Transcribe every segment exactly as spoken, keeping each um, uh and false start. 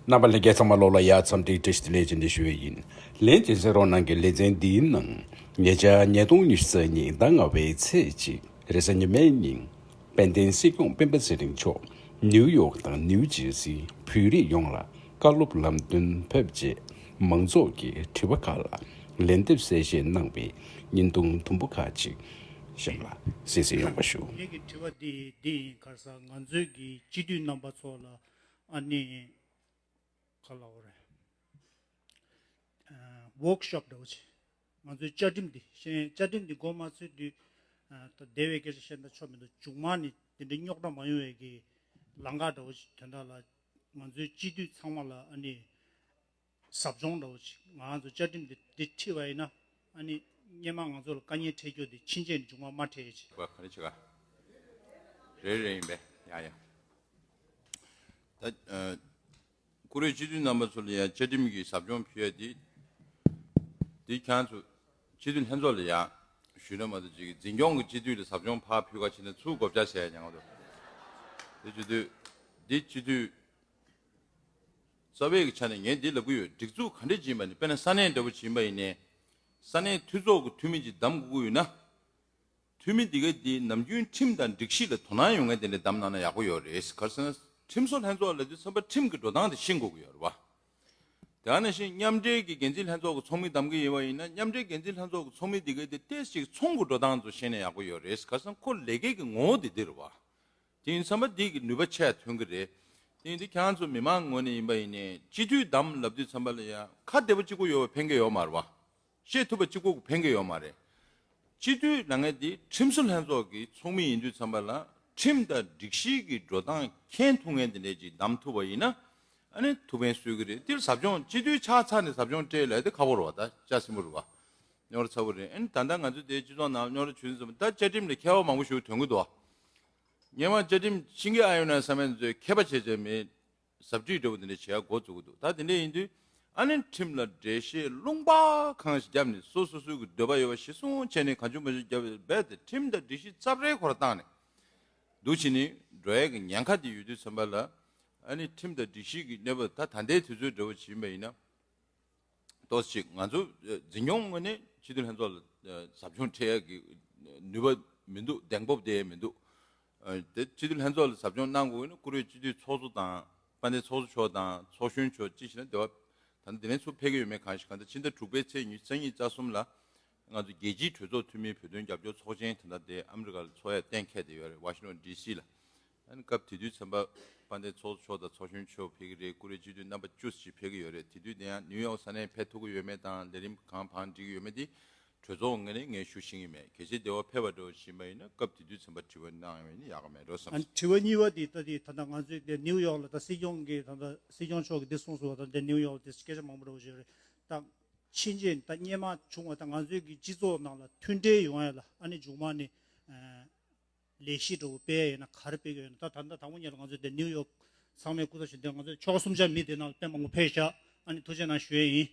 རྣམ་པ་ལྷན་རྒྱས་ཚང་མ་ལོག་ལ་ཡ་འཚམས་འདྲི་བཀྲ་ཤིས་བདེ་ལེགས་བཅས་འདི་ཞུ་བའི་ཡིན། ལན་འདེབས་གསན་རོགས་གནང་གི་ལེ་ཚན་འདིའི་ནང་ཉེ་ཆར་ཉིས་སྟོང་ཉི་ཤུ་རྩ་གཉིས་ཟླ་ལྔ་པའི་ཚེས་གཅིག་རེས་གཟའ་ཉི་མའི་ཉིན་དཔལ་ལྡན་སྲིད་སྐྱོང་སྤེན་པ་ཚེ་རིང་མཆོག་ནིའུ་ཡོག་དང་ནིའུ་ཇེར་སིའི་བོད་རིགས་ཡོངས་ལ་བཀའ་སློབ་ལམ་སྟོན་ཕེབས་རྗེས་མང་ཚོགས་ཀྱི་དྲི་བ་ཁག་ལ་ལན་འདེབས་གསལ་བཤད་གནང་བའི་བརྙན་ཐུང་དུམ་བུ་ཁག་ཅིག་གཤམ་ལ་གསན་གཟིགས་ཡོང་བ་ཞུ། ངེད་ཀྱི་དྲི་བ་འདི་འདི་ཡིན། ག་རེ་ཟེར་ང་ཚོའི་གི་སྤྱི་འཐུས་རྣམ་པ་ཚོ་ལ་ཨ་ནི་ག་ལབ་དགོས་རེད། ཝོག་ཤོབ་འདྲ་བོ་ཅིག་ང་ཚོའི་བཅའ་ཁྲིམས་འདི་ཤེས་ཡོན་བཅའ་ཁྲིམས་འདི་འགོ་མ་ཚུགས་དུས་ད་སྡེ་བའི་སྐད་ཆ་བཤད་ན་ཆོ་མི་འདུག་མཇུག་མ་ནི་དེ་འདྲའི་རྙོག་དྲ་མ་ཡོང་བའི་གི་ལམ་ཁ་འདྲ་བོ་ཅིག་དོན་དག་ལ་ང་ཚོའི་སྤྱི་འཐུས་ཚང་མ་ལ་ཨ་ནི་ཟབ་སྦྱོང་འདྲ་བོ་ཅིག་ང་ཚོ་བཅའ་ཁྲིམས་འདི་འདི་ཁྲིད་པ་ཡིན་ན་ཨ་ནི་སྔོན་མ་ང་ཚོ་ལ་དཀའ་ངལ་འཕྲད་རྒྱུ་འདི་ཕྱིན་ཆད་ནི་མཇུག་མ་མ་འཕྲད་ཅིག་བ་ག་རེ་བྱེད་ག་རེ་རེ་ཡིན་པས་ཡ་ཡ། ད་ཨ། བཀུར་འོས་སྤྱི་འཐུས་རྣམ་པ་ཚོ་ལ་ཡང་བཅའ་ཁྲིམས་ཀྱི་ཟབ་སྦྱོང་ཕུལ་ཡ་དེ། དེ་ཁྱེད་ཚོ་སྤྱི་འཐུས་ལྷན་ཚོགས་ལ་ཡང་ཞུས་ན་མ་གཏོགས་ཅིག་འཛིན་སྐྱོང་གི་སྤྱི་འཐུས་ལ་ཟབ་སྦྱོང་ཕར་ཕུལ་ག་ཕྱིན་ན་ཚུར་གོ་བརྡ་བྱས་ཡ་ཉང་དུ། དེ་བྱེད་དུས། འདི་སྤྱི་འཐུས་རྩ་བའི་གི་ཆ་ནས་ངས་འདི་ལབ་གི་ཡོད། སྒྲིག་འཛུགས་ག་འདྲས་ཅིག་ཡིན་པ་ནི་དཔེར་ན་ས་གནས་འདྲ་བོ་ཅིག་ཡིན་པ་ཡིན་ནའི། ས་གནས་འཐུས་ཚོགས་ཀྱི་འཐུས་མི་ཅིག་བདམས་དགོས་ཀྱི་ཡོད་ན། འཐུས་མི་འདི་ག་འདི་ནམ་རྒྱུན་ཁྲིམས་དང་སྒྲིག་གཞི་ལ་དོ་སྣང་ཡོང་མཁན་དེ་འདྲ་བདམས་གནང་ན་ཡག་པོ་ཡོད་རེད། ག་རེ་ཟེར་ན་ཁྲིམས་བཟོ་ལྷན་ཚོགས་ལབ་དུས་ཙམ་པ་ཁྲིམས་ཀྱི་འགྲོ་སྟངས་དེ་ཤེས་དགོས་ཀྱི་ཡོད་རེད་བ། དེ་ནང་བཞིན་མཉམ་འབྲེལ་གྱི་འགན་འཛིན་ལྷན་ཚོགས་ཀྱི་ཚོགས་མི་བདམས་ཀྱི་ཡིན་པ་ཡིན་ན་མཉམ་འབྲེལ་འགན་འཛིན་ལྷན་ཚོགས་ཀྱི་ཚོགས་མི་འདི་ག་འདི་ཏོག་ཙམ་ཅིག་ཚོང་གི་འགྲོ་སྟངས་ཚོ་ཤེས་ན་ཡག་པོ་ཡོད་རེད། ག་རེ་ཟེར་ན་ཁོ་ལས་ཀའི་གི་ངོ་བོ་དེ་འདི་རེད་བ། དེ་ཡིན་ཙམ་པ་འདི་གི་ནུས་པ་ཆེ་ཐོན་གྱི་རེད། དེ་ཡིན་དུས་ཁྱེད་རང་ཚོ་མི་མང་ངོས་ནས་ཡིན་པ་ཡིན་ནའི་སྤྱི་འཐུས་བདམས་ལབ་དུས་ཙམ་པ་ལ་ཡང་ཁ་བདེ་པོ་གཅིག་པོ་ཡོད་པ་ཕན་གྱི་ཡོད་མ་རེད་བ། བཤད་ཐུབ་པ་གཅིག་པོ་ཕན་གྱི་ཡོད་མ་རེད། སྤྱི་འཐུས་ལབ་མཁན་དེ་ཁྲིམས་བཟོ་ལྷན་ཚོགས་ཀྱི་ཚོགས་མི་ཡིན་དུས་ཙམ་པ་ལ་ཁྲིམས་དང་སྒྲིག་གཞི་གི་འགྲོ་སྟངས་མཁྱེན་ཐུབ་མཁན་དེ་འདྲས་ཅིག་བདམས་ཐུབ་པ་ཡིན་ན་ཨ་ནི་ཐུགས་ཕན་གསོས་ཀྱི་རེད། དེར་ཟབ་སྦྱོང་སྤྱི་འཐུས་ཆགས་ཚར་ནས་ཟབ་སྦྱོང་སྤྲད་ལབ་དེ་ཁག་པོ་རེད་བ། ད་ལྕགས་སྲིན་པོ་རེད་བ། རྙོག་དྲ་ཚ་པོ་རེད། ཨ་ནི་ད་ལྟ་ང་ཚོ་དེའི་སྤྱི་ཚོགས་ནང་རྙོག་དྲ་བྱུང་ཙམ་ད་བཅའ་ཁྲིམས་ལ་ཁྱད་པར་མང་པོ་ཞིག་ཐོན་གྱི་འདུག་སྔོན་མ་བཅའ་ཁྲིམས་ཤིང་གི་ཨ་ཡོན་ན་ས་མེད་ཚོས་མཁས་པ་བྱས་བྱས་མེད། ཟབ་ཁྲིད་འདྲ་བོ་དེ་འདྲ་བྱེད་ཡ་འགོ་བཙུགས་ཀྱི་འདུག་ད་དེ་འདྲ་ཡིན་དུས་ཨ་ནི་ཁྲིམས་ལ་འགྲེལ་བཤད་རླུང་པ་གང་ཞིག་བརྒྱབ་ནས་སོ་སོ་སོའི་གི་འདོད་པ་ཡོད་པ་གཞི་བཟུང་བྱས་ནས་གང་བྱུང་མང་བྱུང་བརྒྱབ་པའི་རྦད་དེ་ཁྲིམས་དང་སྒྲིག་གཞི་རྩབ་ཧྲལ་ཁོ་ར་བཏང་ནས་འདུག་བྱས་ནས་འགྲོ་ཡ་གི་ཉེན་ཁ་དེ་ཡོད་དུས་ཙམ་པ་ལ་ཨ་ནི་ཁྲིམས་དང་སྒྲིག་གཞི་གི་གནས་བབ་ད་ད་ལྟའི་དུས་ཚོད་འདྲ་བོ་ཞིག་ཡིན་པ་ཡིན་ན། ཏོག་ཙམ་ཅིག་ང་ཚོ་ཨ་འཛིན་སྐྱོང་ངོས་ནས་སྤྱི་འཐུས་ལྷན་ཚོགས་ལ་ཨ་ཟབ་སྦྱོང་སྤྲད་ཡག་གི་ནུས་པ་མི་འདུག་གདེང་སྤོབས་དེ་མི་འདུག་ཨ་དེ་སྤྱི་འཐུས་ལྷན་ཚོགས་ལ་ཟབ་སྦྱོང་གནང་དགོས་ན་བཀུར་འོས་སྤྱི་འཐུས་ཚོགས་གཙོ་དང་དཔལ་ལྡན་ཚོགས་གཙོ་མཆོག་དང་ཚོགས་གཞོན་མཆོག་ཅི་ཞིག་ན་དེ་བ་ད་ལྟ་དེ་ནས་ཚུར་ཕེབས་ཀྱི་ཡོད་མེད་གང་ཞིག་གང་ལྟར་ཕྱི་ཟླ་དྲུག་པའི་ཚེས་ཉི་ཤུ་རྩ་གཉིས་རྩ་གསུམ་ལ་ང་ཚོ་རྒྱལ་སྤྱིའི་གྲོས་ཚོགས་འཐུས་མིའི་བོད་དོན་རྒྱབ་སྐྱོར་ཚོགས་ཆེན་དེ་འདྲ་དེ་ཨ་མི་རི་ཀ་ལ་ཚོགས་ཡ་གཏན་འཁེལ་བསྡད་ཡོད་རེད། ཝ་ཤིང་ཊོན་ཌི་སི་ལ། ཨ་ནི་སྐབས་དེ་དུས་ཚན་པ་དཔལ་ལྡན་ཚོགས་གཙོ་མཆོག་དང་ཚོགས་གཞོན་མཆོག་ཕེབས་ཀྱི་རེད། བཀུར་འོས་སྤྱི་འཐུས་རྣམ་པ་བཅུ་ཞིག་ཕེབས་ཀྱི་ཡོད་རེད། དེ་དུས་དེ་ཡང་ནིའུ་ཡོག་ས་གནས་ཕེབས་ཐུབ་ཀྱི་ཡོད་མེད་དང་ལས་རིམ་གང་བང་སྒྲིག་གི་ཡོད་མེད་དེ་གྲོས་ཚོགས་ངོས་ནས་ངས་ཞུ་ཤེས་ཀྱི་མེད། གལ་སྲིད་དེ་བ་ཕེབས་པ་འདྲ་བོ་ཞིག་ཡིན་པ་ཡིན་ན་སྐབས་དེ་དུས་ཚན་པ་དྲི་བ་གནང་ཡོད་ན་ཡག་གི་མེད་འགྲོ་བསམ། ཨ་ནི་དྲི་བ་གཉིས་པ་དེ་ད་དེ་ད་ལྟ་ང་ཚོས་དེ་ནིའུ་ཡོག་ལ་ད་སྲིད་སྐྱོང་གིས་ད་ལྟ་སྲིད་སྐྱོང་མཆོག་གིས་འདི་གསུངས་སོང་བ། ད་དེ་ནིའུ་ཡོག་ལ་དེ་སྐད་ཆ་མང་པོ་འདྲ་བོ་ཞིག་རེད། ད་ཕྱིན་ཆད་ད་སྔོན་མ་བྱུང་བ་ད་ང་ཚོའི་གི་སྤྱི་ཚོགས་ནང་ལ་མཐུན་འབྲེལ་ཡོང་ཡ་ལ་ཨ་ནི་མཇུག་མ་ནི་ཨ། ལས་གཞི་འདྲ་བོ་སྤེལ་ཡ་ཡིན་ན་ག་རེ་སྤེལ་གྱི་ཡོད་ན། ད་ད་ལྟ་དང་པོ་ཉིད་ལ་ང་ཚོ་འདི་ནིའུ་ཡོག་ཚང་མའི་སྐུ་ཚབ་ཞུ་འདི་ང་ཚོ་ཕྱོགས་གསུམ་ཆ་མི་དེ་ནང་དཔེ་མང་པོ་ཕེབས་ཤག་ཨ་ནི་ཐུགས་རྗེ་གནང་ཞུ་ཡས་ཡིན།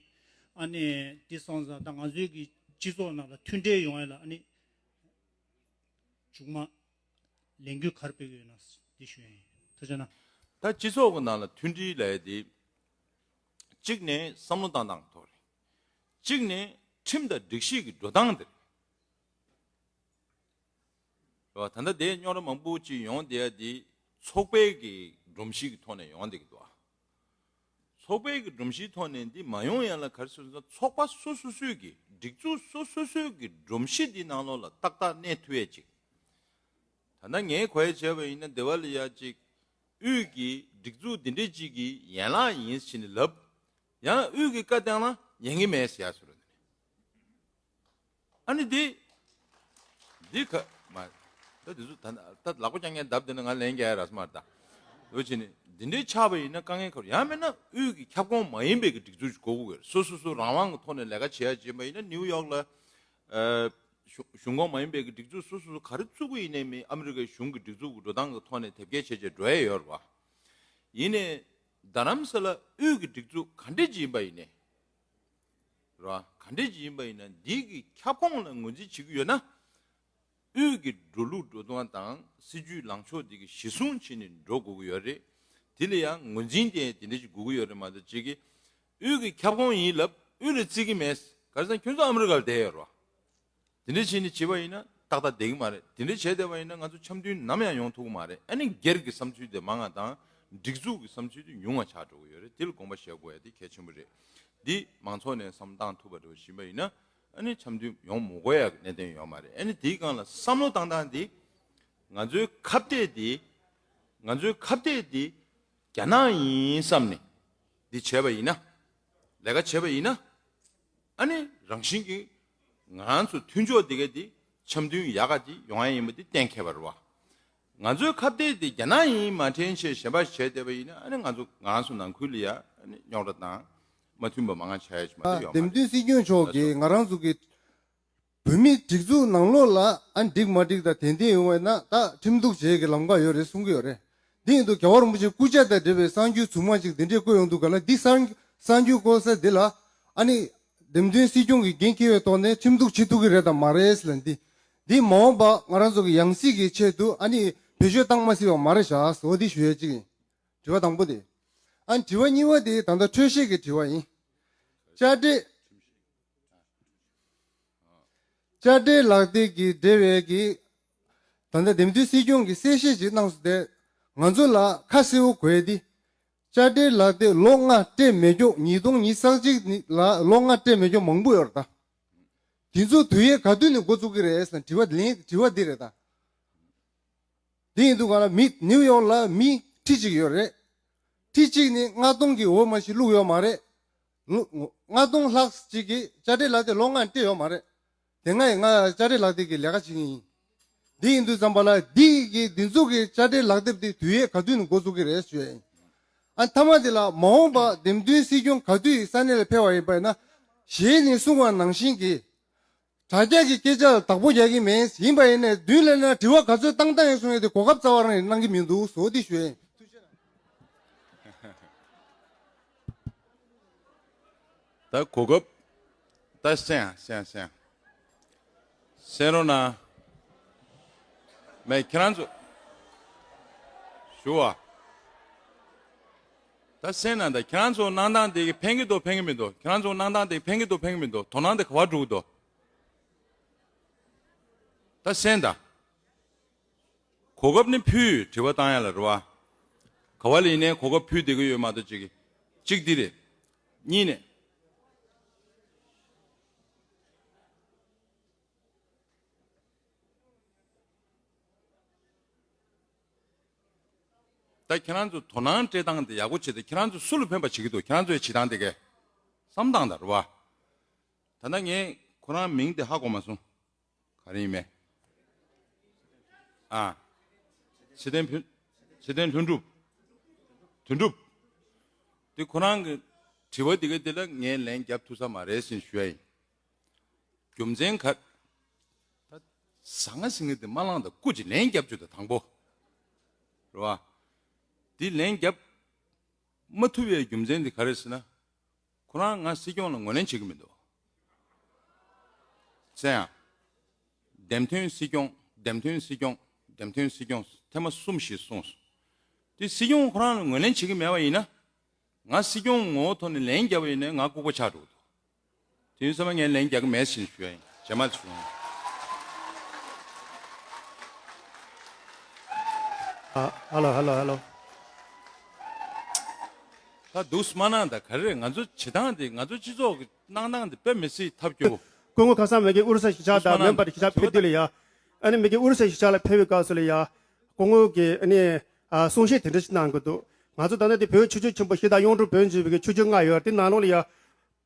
ཨ་ནི་འདི་སོང་ཙང་ད་ང་ཚོའི་གི་སྤྱི་ཚོགས་ནང་ལ་མཐུན་སྒྲིལ་ཡོང་ཡ་ལ་ཨ་ནི་མཇུག་མ་ལས་འགུལ་ག་རེ་སྤེལ་གྱི་ཡོད་ན་འདི་ཞུ་ཡས་ཡིན། ཐུགས་རྗེ་གནང་། ད་སྤྱི་ཚོགས་ཀྱི་ནང་ལ་མཐུན་སྒྲིལ་ལབ་ཡ་དེ་གཅིག་ནས་བསམ་བློ་བཏང་སྟངས་ཐོག་རེད། གཅིག་ནས་ཁྲིམས་དང་སྒྲིག་གཞི་གི་འགྲོ་སྟངས་དེ་རེད། རེད་བ། ད་ལྟ་དེ་རྙོག་དྲ་མང་པོ་ཅིག་ཡོང་བསྡད་ཡ་དེ་ཚོགས་པའི་གི་སྒྲོམ་གཞི་གི་ཐོག་ནས་ཡོང་བསྡད་ཀྱི་འདུག་ཨ། ཚོགས་པའི་གི་སྒྲོམ་གཞིའི་ཐོག་ནས་འདི་མ་ཡོང་ཡ་ལ་ག་རེ་ཟེར་ན་ཚོགས་པ་སོ་སོ་སོའི་གི་སྒྲིག་འཛུགས་སོ་སོ་སོའི་གི་སྒྲོམ་གཞི་འདི་ནང་ལོགས་ལ་ཏག་ཏག་གནས་ཐུབ་ཡ་ཅིག་ད་ལྟ་ངས་གོ་ཡ་བྱས་པ་ཡིན་ན་སྡེ་བ་ལ་ཡ་ཅིག་དབུས་ཀྱི་སྒྲིག་འཛུགས་འདི་འདྲས་ཅིག་གི་ཡན་ལག་ཡིན་ཟེར་ནས་ལབ། ཡང་དབུས་ཀྱི་བཀའ་བཏང་ན་ཉན་གི་མེད་ཟེར་ཡ་ཟེར་རོ། ཨ་ནི་འདི། འདི་ཁ་མ། ད་འདི་ཚོ་ད་ད་ལག་པ་རྐྱང་རྐྱང་བརྡབ་བསྡད་ན་ང་ལན་རྒྱག་ཡ་རག་ས་མ་རེད་ད། འོ་བྱས་ནས་འདི་འདྲའི་ཆགས་པ་ཡིན་ན་དཀའ་ངལ་ཁག་ཡང་མིན་ན་དབུས་ཀྱི་ཁྱབ་ཁོངས་མ་ཡིན་པའི་གི་སྒྲིག་འཛུགས་ཤིག་དགོས་ཀྱི་ཡོད་རེད། སོ་སོ་སོ་རང་དབང་གི་ཐོག་ནས་ལས་ཀ་བྱེད་ཡ་བྱེད་པ་ཡིན་ན་ནིའུ་ཡོག་ལ། ཨ། གཞུང་གཞུང་ཁོངས་མ་ཡིན་པའི་གི་སྒྲིག་འཛུགས་སོ་སོ་སོ་ག་རེ་བཙུགས་ཀྱི་ཡིན་ནའི་མིན་ཨ་མི་རི་ཀའི་གཞུང་གི་སྒྲིག་འཛུགས་ཀྱི་འགྲོ་སྟངས་ཀྱི་ཐོག་ནས་དེབ་སྐྱེལ་བྱས་བྱས་འགྲོ་ཡ་ཡོད་རེད་བ། ཡིན་ནའི། རྡ་རམ་ས་ལ་དབུས་ཀྱི་སྒྲིག་འཛུགས་ག་འདྲས་ཅིག་ཡིན་པ་ཡིན་ནའི། རེད་བ། ག་འདྲས་ཅིག་ཡིན་པ་ཡིན་ན་འདི་གི་ཁྱབ་ཁོངས་ལ་ངོས་འཛིན་བྱེད་ཀྱི་ཡོད་ན། དབུས་ཀྱི་འགྲོ་ལུགས་འགྲོ་སྟངས་དང་སྲིད་ཇུས་ལངས་ཕྱོགས་འདི་གི་གཞི་བཟུང་བྱས་ནས་འགྲོ་དགོས་ཀྱི་ཡོད་རེད། དེ་ལ་ཡང་ངོས་འཛིན་དེ་དེ་འདྲ་ཞིག་དགོས་ཀྱི་ཡོད་རེད་མ་གཏོགས་ཅིག་གིས་དབུས་ཀྱི་ཁྱབ་ཁོངས་ཡིན་ལབ་དབུས་ལ་བརྩི་གི་མེད། ག་རེ་ཟེར་ན་ཁྱོད་ཚོ་ཨ་མི་རི་ཀར་བསྡད་ཡོད་རེད་བ། དེ་འདྲ་བྱས་ནས་བྱས་པ་ཡིན་ན་ཏག་ཏག་བསྡད་ཀྱི་མ་རེད། དེ་འདྲ་བྱས་བསྡད་པ་ཡིན་ན་ང་ཚོ་འཆམ་མཐུན་ནམ་ཡང་ཡོང་ཐུབ་ཀྱི་མ་རེད། ཨ་ནི་སྒེར་གྱི་བསམ་ཚུལ་དེ་མང་བ་དང་སྒྲིག་འཛུགས་ཀྱི་བསམ་ཚུལ་དེ་ཉུང་བ་ཆགས་འགྲོ་གི་ཡོད་རེད། དེ་ལ་དགོངས་པ་བཞེས་དགོས་ཡ་དེ་གལ་ཆེན་པོ་རེད། འདི་མང་ཚོགས་ནས་བསམ་བློ་བཏང་ཐུབ་པ་འདྲ་བོ་ཞིག་ཡིན་པ་ཡིན་ན་ཨ་ནི་འཆམ་མཐུན་ཡོང་མི་དགོས་ཡ་གི་གནད་དོན་ཡོད་མ་རེད། ཨ་ནི་དེའི་སྒང་ལ་བསམ་བློ་བཏང་སྟངས་དེ་ང་ཚོའི་ཁ་གཏད་དེ་ང་ཚོའི་ཁ་གཏད་དེ་རྒྱ་ནག་ཡིན་བསམ་ནས་འདི་བྱས་པ་ཡིན་ན་ལས་ཀ་བྱས་པ་ཡིན་ན། ཨ་ནི་རང་བཞིན་གྱིས་ང་རང་ཚོ་མཐུན་ཕྱོགས་འདི་ག་འདི་འཆམ་མཐུན་ཡག་ག་འདི་ཡོང་ཡ་ཡིན་པ་འདི་གཏན་འཁེལ་བ་རེད་བ། ང་ཚོའི་ཁ་གཏད་འདི་རྒྱ་ནག་ཡིན་མ་དྲན་ཆེད་གཞན་པ་བྱས་བསྡད་པ་ཡིན་ན་ཨ་ནི་ང་ཚོ་ང་རང་ཚོ་ནང་ཁུལ་ལ་ཡ་ཨ་ནི་རྙོག་དྲ་དང་མ་མཐུན་པ་མང་ང་ཆགས་ཡ་ཞིག་མ་ད་གཏོགས་ཡོད་མ་འདེམས་ཐོན་རེད། སྲིད་སྐྱོང་མཆོག་ལགས་གིས་སོ། ང་རང་ཚོ་གི་བོད་མིའི་སྒྲིག་འཛུགས་ནང་ལོགས་ལ་ཨ་འགྲིག་མ་འགྲིག་དང་དེ་འདྲ་ཡོང་བ་ཡིན་ན་ད་ཁྲིམས་གཏུག་བྱེད་ཀྱི་ལམ་ཁ་ཡོད་རེད་གསུང་གི་ཡོད་རེད། འདི་ཡིན་དུས་རྒྱལ་བ་རིན་པོ་ཆེའི་སྐུ་ཕྱྭ་དང་འབྲེལ་བའི་གསར་འགྱུར་མཚུངས་མ་ཅིག་འདི་འདྲས་བཀོད་ཡོང་དུས་ག་ལ་འདི་གསར་གསར་འགྱུར་བཀོད་ས་འདི་ལ་ཨ་ནི་འདེམས་ཐོན་སྲིད་སྐྱོང་གི་འགན་འཁྱེར་བའི་ཐོག་ནས་ཁྲིམས་གཏུག་བྱེད་ཐུབ་ཀྱི་རེད་དམ་མ་རེད་ཟེར་ལ་འདི་འདི་མ་འོངས་པ་ང་རང་ཚོ་གི་ཡང་སྲིད་ཀྱི་ཆེད་དུ་ཨ་ནི་བེད་སྤྱོད་བཏང་མ་སྲིད་པ་མ་རེད་བཞག་ཟེར་བ་འདི་ཞུ་ཡས་ཅིག་ཡིན། དྲི་བ་དང་པོ་དེ། ཨ་ནི་དྲི་བ་གཉིས་པ་དེ་ད་ལྟ་འཕྲོས་བཤད་ཀྱི་དྲི་བ་ཡིན། དཔྱ་ཁྲལ། དཔྱ་ཁྲལ་ལག་དེབ་ཀྱི་འབྲེལ་བའི་གི་ད་ལྟ་འདེམས་ཐོན་སྲིད་སྐྱོང་གིས་གསལ་བཤད་ཅིག་གནང་སོང་སྟེ། ང་ཚོ་ལ་ཁ་གསལ་པོ་དགོས་ཏེ། དཔྱ་ཁྲལ་ལག་དེབ་ལོ་ལྔ་སྤྲད་མེད་མཁན་ཉིས་སྟོང་ཉི་ཤུ་རྩ་གཅིག་ལ་ལོ་ལྔ་སྤྲད་མེད་མཁན་མང་པོ་ཡོད་རེད་ད། དེ་ཚོ་དུས་ཡུན་ག་དུས་ནས་འགོ་བཙུགས་ཀྱི་རེད་ཟེར་དྲི་བ་ལན་དྲི་བ་འདི་རེད་ད། དེ་ཡིན་དུས་ག་ལ་མི་ནིའུ་ཡོག་ལ་མི་ཁྲི་གཅིག་ཡོད་རེད། ཁྲི་གཅིག་ནི་ལྔ་སྟོང་གི་འོག་མ་ཞིག་བླུགས་ཡོད་མ་རེད། ལོ་ལྔ་སྟོང་ལྷག་ཅིག་གིས་དཔྱ་ཁྲལ་ལག་དེབ་ལོ་ལྔ་སྤྲད་ཡོད་མ་རེད། དེ་སྔ་ཡི་ང་དཔྱ་ཁྲལ་ལག་དེབ་ཀྱི་ལས་ཀ་བྱེད་མཁན་ཡིན། འདི་ཡིན་དུས་ཙམ་པ་ལ་འདི་གི་འདི་ཚོ་གི་དཔྱ་ཁྲལ་ལག་དེབ་དེ་དུས་ཡུན་ག་དུས་ནས་འགོ་བཙུགས་ཀྱི་རེད་ཞུ་ཡ་ཡིན། ཨ་མཐའ་མ་དེ་ལ་མ་འོངས་པ་འདེམས་ཐོན་སྲིད་སྐྱོང་ག་དུས་ས་གནས་ལ་ཕེབས་པ་ཡིན་པ་ཡིན་ན་ཞེས་ནས་གསུངས་པ་ནང་བཞིན་གྱི། དྲ་རྒྱ་གི་སྐད་ཆ་ལ་བདག་པོ་རྒྱག་གི་མེད། ཡིན་པ་ཡིན་ནའི་མདུན་ལ་ན་དྲི་བ་ག་ཚོད་བཏང་བཏང་ཡིན་གསུང་ཡས་དེ་གོ་སྐབས་རྩ་བ་རང་ཡིན་གནང་གི་མི་འདུག་བཟོ་འདི་ཞུ་ཡིན། ད་གོ་སྐབས་ད་གསན་ཡ་གསན་ཡ་གསན་ཡ་གསན་རོགས་གནང་། མེད་ཁྱེད་རང་ཚོ་ཞུ་བ་ད་གསན་ན་ད་ཁྱེད་རང་ཚོ་གནང་སྟངས་དེ་གི་ཕན་གི་འདུག་ཕན་གི་མི་འདུག་ཁྱེད་རང་ཚོ་གནང་སྟངས་དེ་ཕན་གི་འདུག་ཕན་གི་མི་འདུག་དོ་སྣང་དེ་ག་བར་འགྲོ་གི་འདུག་ད་གསན་དང་། གོ་སྐབས་ནི་ཕུལ་དྲི་བ་བཏང་ཡ་ལ་རེད་བ། ག་བ་ལ་ཡིན་ནའི་གོ་སྐབས་ཕུལ་བསྡད་ཀྱི་ཡོད་མ་གཏོགས་གཅིག་གཅིག་འདི་རེད། གཉིས་ནས། ད་ཁྱེད་རང་ཚོ་དོ་སྣང་སྤྲད་སྟངས་དེ་ཡག་པོ་བྱེད་དེ་ཁྱེད་རང་ཚོ་སུ་ལ་ཕན་པ་བྱེད་ཀྱི་འདུག་ཁྱེད་རང་ཚོའི་བྱེད་སྟངས་དེ་གས་བསམ་སྟངས་དང་རེད་བ། ད་ལྟ་ངས་ཁོ་རང་མིང་དེ་ཧ་གོ་མ་སོང་། ག་རེ་ཡིན་མེད། ཨ། ཚེ་བརྟན་ཕུན། ཚེ་བརྟན་ལྷུན་གྲུབ། དོན་གྲུབ། དེ་ཁོ་རང་གི་དྲི་བ་དེ་ག་དེ་ལ་ངས་ལན་རྒྱབ་ཐུབ་ས་མ་རེད་ཟེར་ཞུ་ཡ་ཡིན། རྒྱུ་མཚན་ག་ད་ཟང་ངེ་ཟིང་ངེ་དེ་མ་བླངས་དང་སྐུ་ཅིག་ལན་རྒྱབ་བཅུག་དང་དང་པོ། རེད་བ། དེ་ལན་རྒྱབ་མ་ཐུབ་པའི་རྒྱུ་མཚན་དེ་ག་རེ་ཟེར་ན། ཁོ་རང་ང་སྲིད་སྐྱོང་ལ་ངོས་ལེན་བྱེད་ཀྱི་མི་འདུག་ཟེར་ཡང་། འདེམས་ཐོན་སྲིད་སྐྱོང་འདེམས་ཐོན་སྲིད་སྐྱོང་འདེམས་ཐོན་སྲིད་སྐྱོང་ཐེངས་མ་གསུམ་ཞིག་གསུངས་སོང་། དེ་སྲིད་སྐྱོང་ཁོ་རང་ལ་ངོས་ལེན་བྱེད་ཀྱི་མེད་པ་ཡིན་ན། ང་སྲིད་སྐྱོང་ངོ་བོ་ཐོག་ནས་ལན་བརྒྱབ་པ་ཡིན་ན་ང་ལྐུགས་པ་ཆགས་འགྲོ་གི་འདུག་དེ་ཡིན་ཙང་ངས་ལན་རྒྱག་གི་མེད་ཟེར་ཞུ་ཡ་ཡིན། རྗེས་མ་ཞུ་ཡ་ཡིན། ཨ། ཧ་ལོ་ཧ་ལོ་ཧ་ལོ། ད་འདུག་སེ་མ་གནང་ད་ག་རེ་རེད། ང་ཚོ་བྱེད་སྟངས་དེ་ང་ཚོ་སྤྱི་ཚོགས་ཀྱི་གནང་སྟངས་དེ་དཔེ་མི་སྲིད་ཐབས་སྐྱོ་བོ། སྐུ་ངོ་ཁ་སང་མ་གི་ཨུ་རུ་ས་གཞིས་ཆགས་དང་མོན་པར་གཞིས་ཆགས་ཕེབས་དུས་ལ་ཡ། ཨ་ནི་མ་གི་ཨུ་རུ་ས་གཞིས་ཆགས་ལ་ཕེབས་པའི་སྐབས་སུ་ལ་ཡ། སྐུ་ངོ་གིས་ཨ་ནི་ཨ་གསུང་བཤད་དེ་འདྲ་ཞིག་གནང་གི་འདུག་ང་ཚོ་ད་ལྟ་དེ་བོད་ཆོས་བརྒྱུད་ཆེན་པོ་བཞི་དང་གཡུང་དྲུང་བོན་བརྒྱུད་པའི་གི་ཆོས་བརྒྱུད་ལྔ་ཡོད་རེད། དེ་ནང་ལོགས་ལ་ཡ།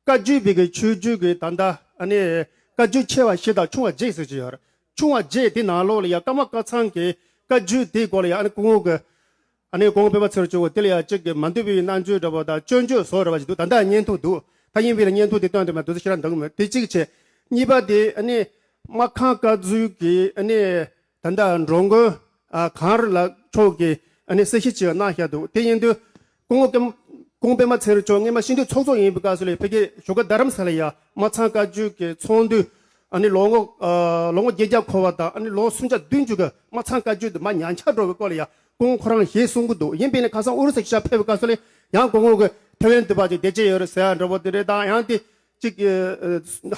བཀའ་བརྒྱུད་པའི་གི་ཆོས་བརྒྱུད་ཀྱི་ད་ལྟ་ཨ་ནི་བཀའ་བརྒྱུད་ཆེ་བ་བཞི་དང་ཆུང་བ་བརྒྱད་ཟེར་གྱི་ཡོད་རེད། ཆུང་བ་བརྒྱད་དེ་ནང་ལོགས་ལ་ཡ་ཀརྨ་ཀཾ་ཚང་གི་བཀའ་བརྒྱུད་དེའི་སྐོར་ལ་ཡ་ཨ་ནི་སྐུ་ངོ་གི་ཨ་ནི་སྐུ་ངོ་སྤེན་པ་ཚེ་རིང་མཆོག་གིས་དེ་ལ་ཡ་གཅིག་གི་མ་འདོད་པའི་རྣམ་དཔྱོད་འདྲ་པོ་དང་སྐྱོན་བརྗོད་བཟོ་འདྲ་པ་ཞིག་འདུག་ད་ལྟ་བརྙན་ཐུང་འདུག་ད་ཡིན་པའི་ལ་བརྙན་ཐུང་དེ་སྟོན་དུ་མ་འདུག་ཟེར་ཁྱེད་རང་འདང་གི་མེད། དེ་གཅིག་བྱས། གཉིས་པ་དེ་ཨ་ནི་སྨར་ཁམས་བཀའ་བརྒྱུད་ཀྱི་ཨ་ནི་ད་ལྟ་འགྲོ་མགོན་ཨ་གངས་རི་ལགས་མཆོག་གིས་ཨ་ནི་གསལ་བཤད་ཅིག་གནང་བཞག་འདུག་དེ་ཡིན་དུས་སྐུ་ངོ་ཀམ་སྐུ་ངོ་སྤེན་པ་ཚེ་རིང་མཆོག་སྔོན་མ་ཤིན་ཏུ་ཚོགས་གཙོ་ཡིན་པའི་སྐབས་སུ་ལ་ཕ་གི་བཞུགས་སྒར་རྡ་རམ་ས་ལ་ཡ་སྨར་ཁམས་བཀའ་བརྒྱུད་ཀྱི་ཚོགས་འདུ་ཨ་ནི་ལོ་ངོ་ཨ་ལོ་ངོ་བརྒྱད་བརྒྱ་འཁོར་བ་དང་ཨ་ནི་ལོ་སུམ་བརྒྱ་བདུན་ཅུ་གི་སྨར་ཁམས་བཀའ་བརྒྱུད་དེ་མར་ཉམས་ཆག་འགྲོ་བའི་སྐོར་ལ་ཡ་ ཁོང་ཁོ་རང་ཞེས་གསུང་གི་འདུག་ཡིན་པས་ན་ཁ་སང་ཨུ་རུ་སུ་ཞབས་ཕེབས་སྐབས་སུ་ལ་ཡང་ཁོང་ཁོང་གི་ཐེ་ཝན་དུ་བ་ཅིག་བདེ་སྐྱིད་ཡོད་རེད་ཟེར་ཡ་འདྲ་པོ་དེ་འདྲས་དང་ཡང་དེ་ཅིག་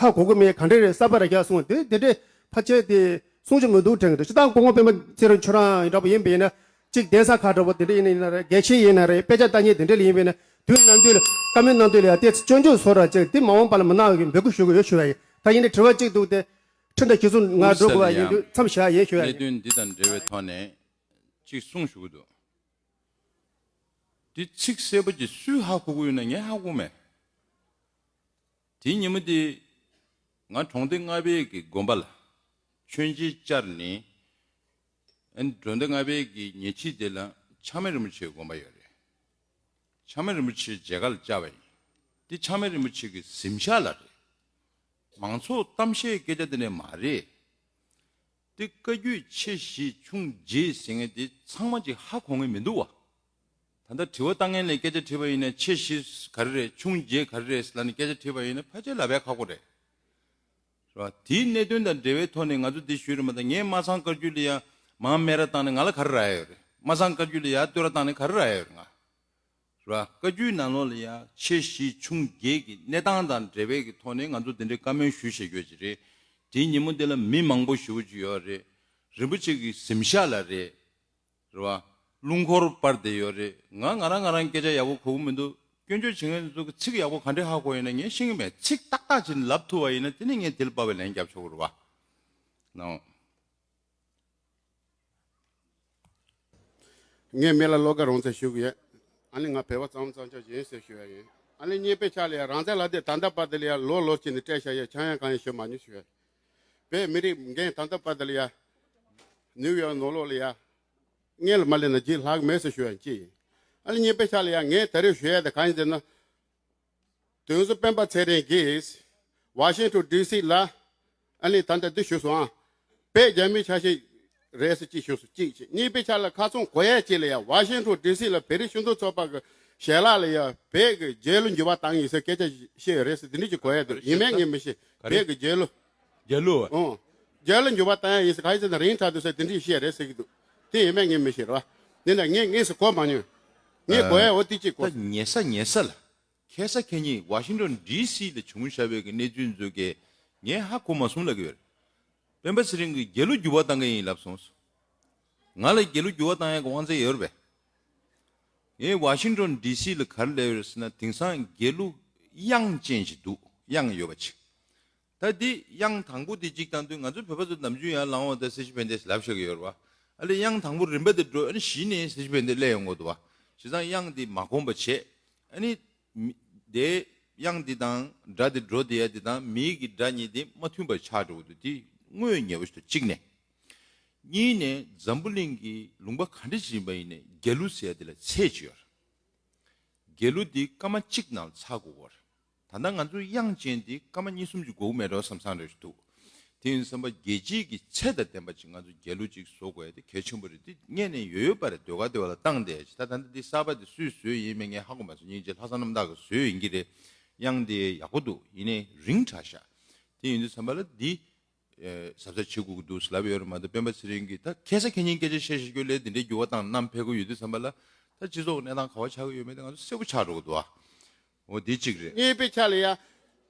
ཧ་གོ་གི་མེད་ག་འདྲས་རེད་གསར་པ་ར་རྒྱག་གསུང་དེ་དེ་འདྲས་ཕལ་ཆེར་དེ་གསུང་ཆོས་མི་འདུག་དྲན་གི་འདུག་སྤྱིར་བཏང་ཁོང་ཁོང་སྤེན་པ་ཚེ་རིང་ཁྱོད་རང་འདྲ་པོ་ཡིན་པས་ན་ཅིག་གདན་ས་ཁག་འདྲ་པོ་དེ་འདྲས་ཡིན་ན་ཡིན་ན་རེད་དགེ་ཆེ་ཡིན་ན་རེད་དཔེ་ཆ་ལྟ་མཁན་དེ་འདྲས་ལ་ཡིན་པས་ན་དུས་ནམ་དུས་ལ་བཀའ་མོལ་གནང་དུས་ལ་ཡ་དེ་སྐྱོན་བརྗོད་བཟོ་ར་ཅིག་དེ་མ་འོངས་པ་ལ་མི་གནང་བའི་འབོད་སྐུལ་ཞུ་གི་ཡོད་ཞུ་བ་ཡིན། ད་ཡིན་ནའི་དྲི་བ་གཅིག་འདུག་སྟེ། ཁྲི་འདྲ་ཞིག་སུ་ང་འགྲོ་དགོས་པ་ཡིན་དུས་མཚམས་བཞག་ཡིན་ཞུ་ཡ་ཡིན། གནད་དོན་འདི་དང་འབྲེལ་བའི་ཐོག་ནས་གཅིག་གསུངས་ཞུ་གི་འདུག་འདི་ཚིག་གསལ་པོ་ཅིག་སུས་ཧ་གོ་གི་ཡོད་ན་ངས་ཧ་གོ་མེད། དེའི་ཉིན་མོ་དེ་ང་གྲོང་སྡེ་ལྔ་པའི་གི་དགོན་པ་ལ་མཆོད་མཇལ་བཅར་ནས་ཨན་གྲོང་སྡེ་ལྔ་པའི་གི་ཉེ་འཁྲིས་དེ་ལ་ཆགས་མེད་རིན་པོ་ཆེའི་དགོན་པ་ཡོད་རེད། ཆགས་མེད་རིན་པོ་ཆེའི་མཇལ་ཁ་ལ་བཅར་བ་ཡིན། འདི་ཆགས་མེད་རིན་པོ་ཆེ་གི་གཟིམ་ཤག་ལ་རེད། མང་ཚོགས་གཏམ་བཤད་སྐད་ཆ་དེ་ནས་མ་རེད། དེ་བཀའ་བརྒྱུད་ཆེ་བཞི་ཆུང་བརྒྱད་ཟེར་མཁན་དེ་ཚང་མ་ཅིག་ཧ་གོ་མཁན་མི་འདུག་བ། ད་ལྟ་དྲི་བ་བཏང་མཁན་ལས་སྐད་ཆ་དྲིས་པ་ཡིན་ན་ཆེ་བཞི་ག་རེ་རེད་ཆུང་བརྒྱད་ག་རེ་རེད་ཟེར་ལབ་ནས་སྐད་ཆ་དྲིས་པ་ཡིན་ན་ཕལ་ཆེར་ལབ་པའི་ཁག་པོ་རེད། རེད་བ། དེའི་གནད་དོན་དང་འབྲེལ་བའི་ཐོག་ནས་ང་ཚོ་འདི་ཞུས་རེད་མ་གཏོགས་ངས་སྨར་ཚང་བཀའ་བརྒྱུད་ལ་ཡ་མང་སྨད་ར་བཏང་ནས་ང་ལ་ག་རེ་རག་ཡ་ཡོད་རེད། སྨར་ཚང་བཀའ་བརྒྱུད་ལ་ཡ་བསྟོད་ར་བཏང་ནས་ག་རེ་རག་ཡ་ཡོད་རེད་ང་། རེད་བ། བཀའ་བརྒྱུད་ནང་ལོགས་ལ་ཡ་ཆེ་བཞི་ཆུང་བརྒྱད་ཀྱི་གནས་སྟངས་དང་འབྲེལ་བའི་གི་ཐོག་ནས་ང་ཚོ་འདི་འདྲའི་བཀའ་མོལ་ཞུས་བྱེད་རྒྱུ་ཅིག་རེད། དེའི་ཉིན་མོ་འདི་ལ་མི་མང་པོ་ཞེ་པོ་ཅིག་ཡོད་རེད། རིན་པོ་ཆེ་གི་གཟིམ་ཤག་ལ་རེད། རེད་བ། རླུང་འཁོར་སྤར་བསྡད་ཡོད་རེད། ང་ང་རང་ང་རང་སྐད་ཆ་ཡག་པོ་གོ་གི་མི་འདུག་སྐྱོན་བརྗོད་བྱེད་མཁན་ཚོ་གི་ཚིག་ཡག་པོ་ག་འདྲས་ཧ་གོ་ཡིན་ན་ངས་ཤེས་ཀྱི་མེད། ཚིག་ཏག་ཏག་ཅིག་ལབ་ཐུབ་པ་ཡིན་ན་དེ་ནི་ངས་དེ་ལ་དཔག་པའི་ལན་རྒྱབ་ཆོག་གི་རེད་བ། ནའོ། ངས་མི་ལ་བློ་དགའ་རང་བཙན་ཞུ་གི་ཡོད། ཨ་ནི་ང་བོད་པ་གཙང་མ་གཙང་ཆག་ཡིན་ཟེར་ཞུ་ཡ་ཡིན། ཨ་ནི་གཉིས་པའི་ཆ་ལ་ཡ་རང་བཙན་ལབ་དེ་ད་ལྟ་བར་དུ་ལ་ཡ་ལོ་ལོ་ཅིག་ནས་སྤྲད་བཞག་ཡ་ཆག་ཡང་གང་ཡང་ཞུ་མ་མྱོང་ཞུ་ཡ། བོད་མི་རིགས་འགན་ད་ལྟ་བར་དུ་ལ་ཡ། ནིའུ་ཡོག་ནང་ལོགས་ལ་ཡ། སྔོན་ལ་མ་སླེབས་ན་རྗེས་ལྷག་མེད་ཟེར་ཞུ་ཡ་གཅིག་ཡིན། ཨ་ནི་གཉིས་པའི་ཆ་ལ་ཡ་ངས་ད་རེས་ཞུ་ཡ་དེ་གང་ཡིན་ཟེར་ན། དོན་གཙོ་སྤེན་པ་ཚེ་རིང་གིས་ཝ་ཤིང་ཊོན་ཌི་སི་ལ་ཨ་ནི་ད་ལྟ་འདི་ཞུས་སོང་ཨ། བོད་རྒྱ་མིའི་ཆ་ཤས་རེད་ཟེར་གཅིག་ཞུས་སོང་གཅིག་བྱས། གཉིས་པའི་ཆ་ལ་ཁ་ཚོན་གོ་ཡ་གཅིག་ལ་ཡ་ཝ་ཤིང་ཊོན་ཌི་སི་ལ་བོད་རིགས་སྤྱི་མཐུན་ཚོགས་པ་གི་ཞལ་ལག་ལ་ཡ་བོད་ཀྱི་རྒྱལ་གླུ་འགྱུར་བ་བཏང་ཡིན་ཟེར་སྐད་ཆ་བཤད་ཡོད་རེད་ཟེར་འདི་འདྲ་ཅིག་གོ་ཡ་འདུག་ཡིན་མིན་ངས་མི་ཤེས། ག་རེ། བོད་ཀྱི་རྒྱལ་གླུ། རྒྱལ་གླུ། ཨོ། རྒྱལ་གླུ་འགྱུར་བ་བཏང་ཡ་ཡིན་ཟེར་ག་ཡིན་ཟེར་ན་རིང་དྲགས་འདུག་ཟེར་དེ་འདྲ་ཞིག་བཤད་རེད་ཟེར་གྱི་འདུག་དེ་ཡིན་མིན་ངས་མི་ཤེས་རེད་བ། དེ་འདྲ་ངས་དངོས་སུ་གོ་མ་མྱོང་། ངས་གོ་ཡ་འོ་དེ་གཅིག་གོ། ད་ཉེ་ས་ཉེ་ས་ལ། ཁ་སང་ཁ་ཉིན་ཝ་ཤིང་ཊོན་ཌི་སི་ལ་བྱུང་བཞག་པའི་གི་གནས་ཚུལ་ཚོ་གས་ངས་ཧ་གོ་མ་སོང་ལབ་ཀྱི་ཡོད་རེད། སྤེན་པ་ཚེ་རིང་གིས་རྒྱལ་གླུ་འགྱུར་བ་བཏང་གི་ཡིན་ལབ་སོང་། ང་ལ་རྒྱལ་གླུ་འགྱུར་བ་བཏང་ཡ་གི་དབང་ཚད་ཡོད་རེད་པས། ངས་ཝ་ཤིང་ཊོན་ཌི་སི་ལ་ག་རེ་ལབ་ཡོད་རེད་ཟེར་ན་དེང་སང་རྒྱལ་གླུ་དབྱངས་ཅན་ཞིག་འདུག་དབྱངས་ཡོད་པ་ཅིག་ད་འདི་དབྱངས་དང་པོ་འདི་གཅིག་བཏང་དུས་ང་ཚོ་བོད་པ་ཚོ་ནམ་རྒྱུན་ཡང་ལང་བ་དང་སྲིད་ཞི་བན་དེ་ལབ་བཞག་གི་ཡོད་རེད་བ། ཨ་ལས་དབྱངས་དང་པོ་རིམ་པ་དེ་འགྲོ་ཨ་ནི་གཞི་ནས་སྲིད་ཞི་བན་དེ་སླེབས་ཡོང་གི་འདུག་བ། བྱས་ཙང་དབྱངས་འདི་མ་གོམས་པ་བྱས། ཨ་ནི་མི་དེ་དབྱངས་འདི་དང་སྒྲ་དེ་འགྲོ་བསྡད་ཡ་འདི་དང་མིའི་གི་སྒྲ་གཉིས་དེ་མ་མཐུན་པ་ཆགས་འགྲོ་གི་འདུག་དེ་དངོས་ཡོད་ཉེ་བོ་ཞིག་འདུག་གཅིག་ནས། གཉིས་ནས་འཛམ་བུ་གླིང་གི་ལུང་པ་ག་འདྲ་ཞིག་ཡིན་པ་ཡིན་ནའི་རྒྱལ་གླུ་ཟེར་ཡ་དེ་ལ་ཚད་ཅིག་ཡོད་རེད། རྒྱལ་གླུ་འདི་སྐར་མ་གཅིག་ནང་ཚར་དགོས་པ་རེད། ད་ལྟ་ང་ཚོའི་དབྱངས་ཅན་འདི་སྐར་མ་གཉིས་གསུམ་ཅིག་འགོར་གི་མེད་འགྲོ་བསམ་བསམ་རེ་ཞིག་འདུག་དེ་ཡིན་བསམ་པ་རྒྱལ་སྤྱིའི་གི་ཚད་དང་ལྡན་པ་ཅིག་ང་ཚོ་རྒྱལ་གླུ་ཅིག་བཟོ་དགོས་ཡ་དེ་གལ་ཆེན་པོ་རེད། འདི་སྔས་ནས་ཡོད་ཡོད་པ་རེད། ཟློས་གར་དེ་བ་ལ་བཏང་བསྡད་ཡ་ཅིག་ད་ད་ལྟ་འདི་གསར་པ་དེ་སུས་བཟོས་ཡིན་མིན་ངས་ཧ་གོ་མ་སོང་། སྙིང་རྗེ་ལྷག་བསམ་རྣམ་དག་གིས་བཟོས་ཡིན་གྱི་རེད། དབྱངས་དེ་ཡག་པོ་འདུག་ཡིན་ནའི་རིང་དྲགས་ཤག་དེ་ཡིན་དུས་བསམ་པ་ལ་འདི། ཨེ་གཟབ་གཟབ་བྱེད་དགོས་ཀྱི་འདུག་ལབ་ཡོད་རེད་མ་གཏོགས་སྤེན་པ་ཚེ་རིང་གིས་ད་ཁ་སང་ཁ་ཉིན་སྐད་ཆ་བཤད་བཤད་རྒྱུ་ལས་དེ་འདྲའི་འགྱུར་བ་བཏང་གནམ་འཕེལ་གྱི་ཡོད་དུས་ཙམ་པ་ལ་ད་སྤྱི་ཚོགས་གནས་སྟངས་ག་བ་ཆགས་ཀྱི་ཡོད་མེད་དེ་ང་ཚོ་གསལ་པོ་ཆགས་འགྲོ་གི་འདུག་ཨ། འོ་དེ་གཅིག་རེད། གཉིས་པའི་ཆ་ལ་ཡ།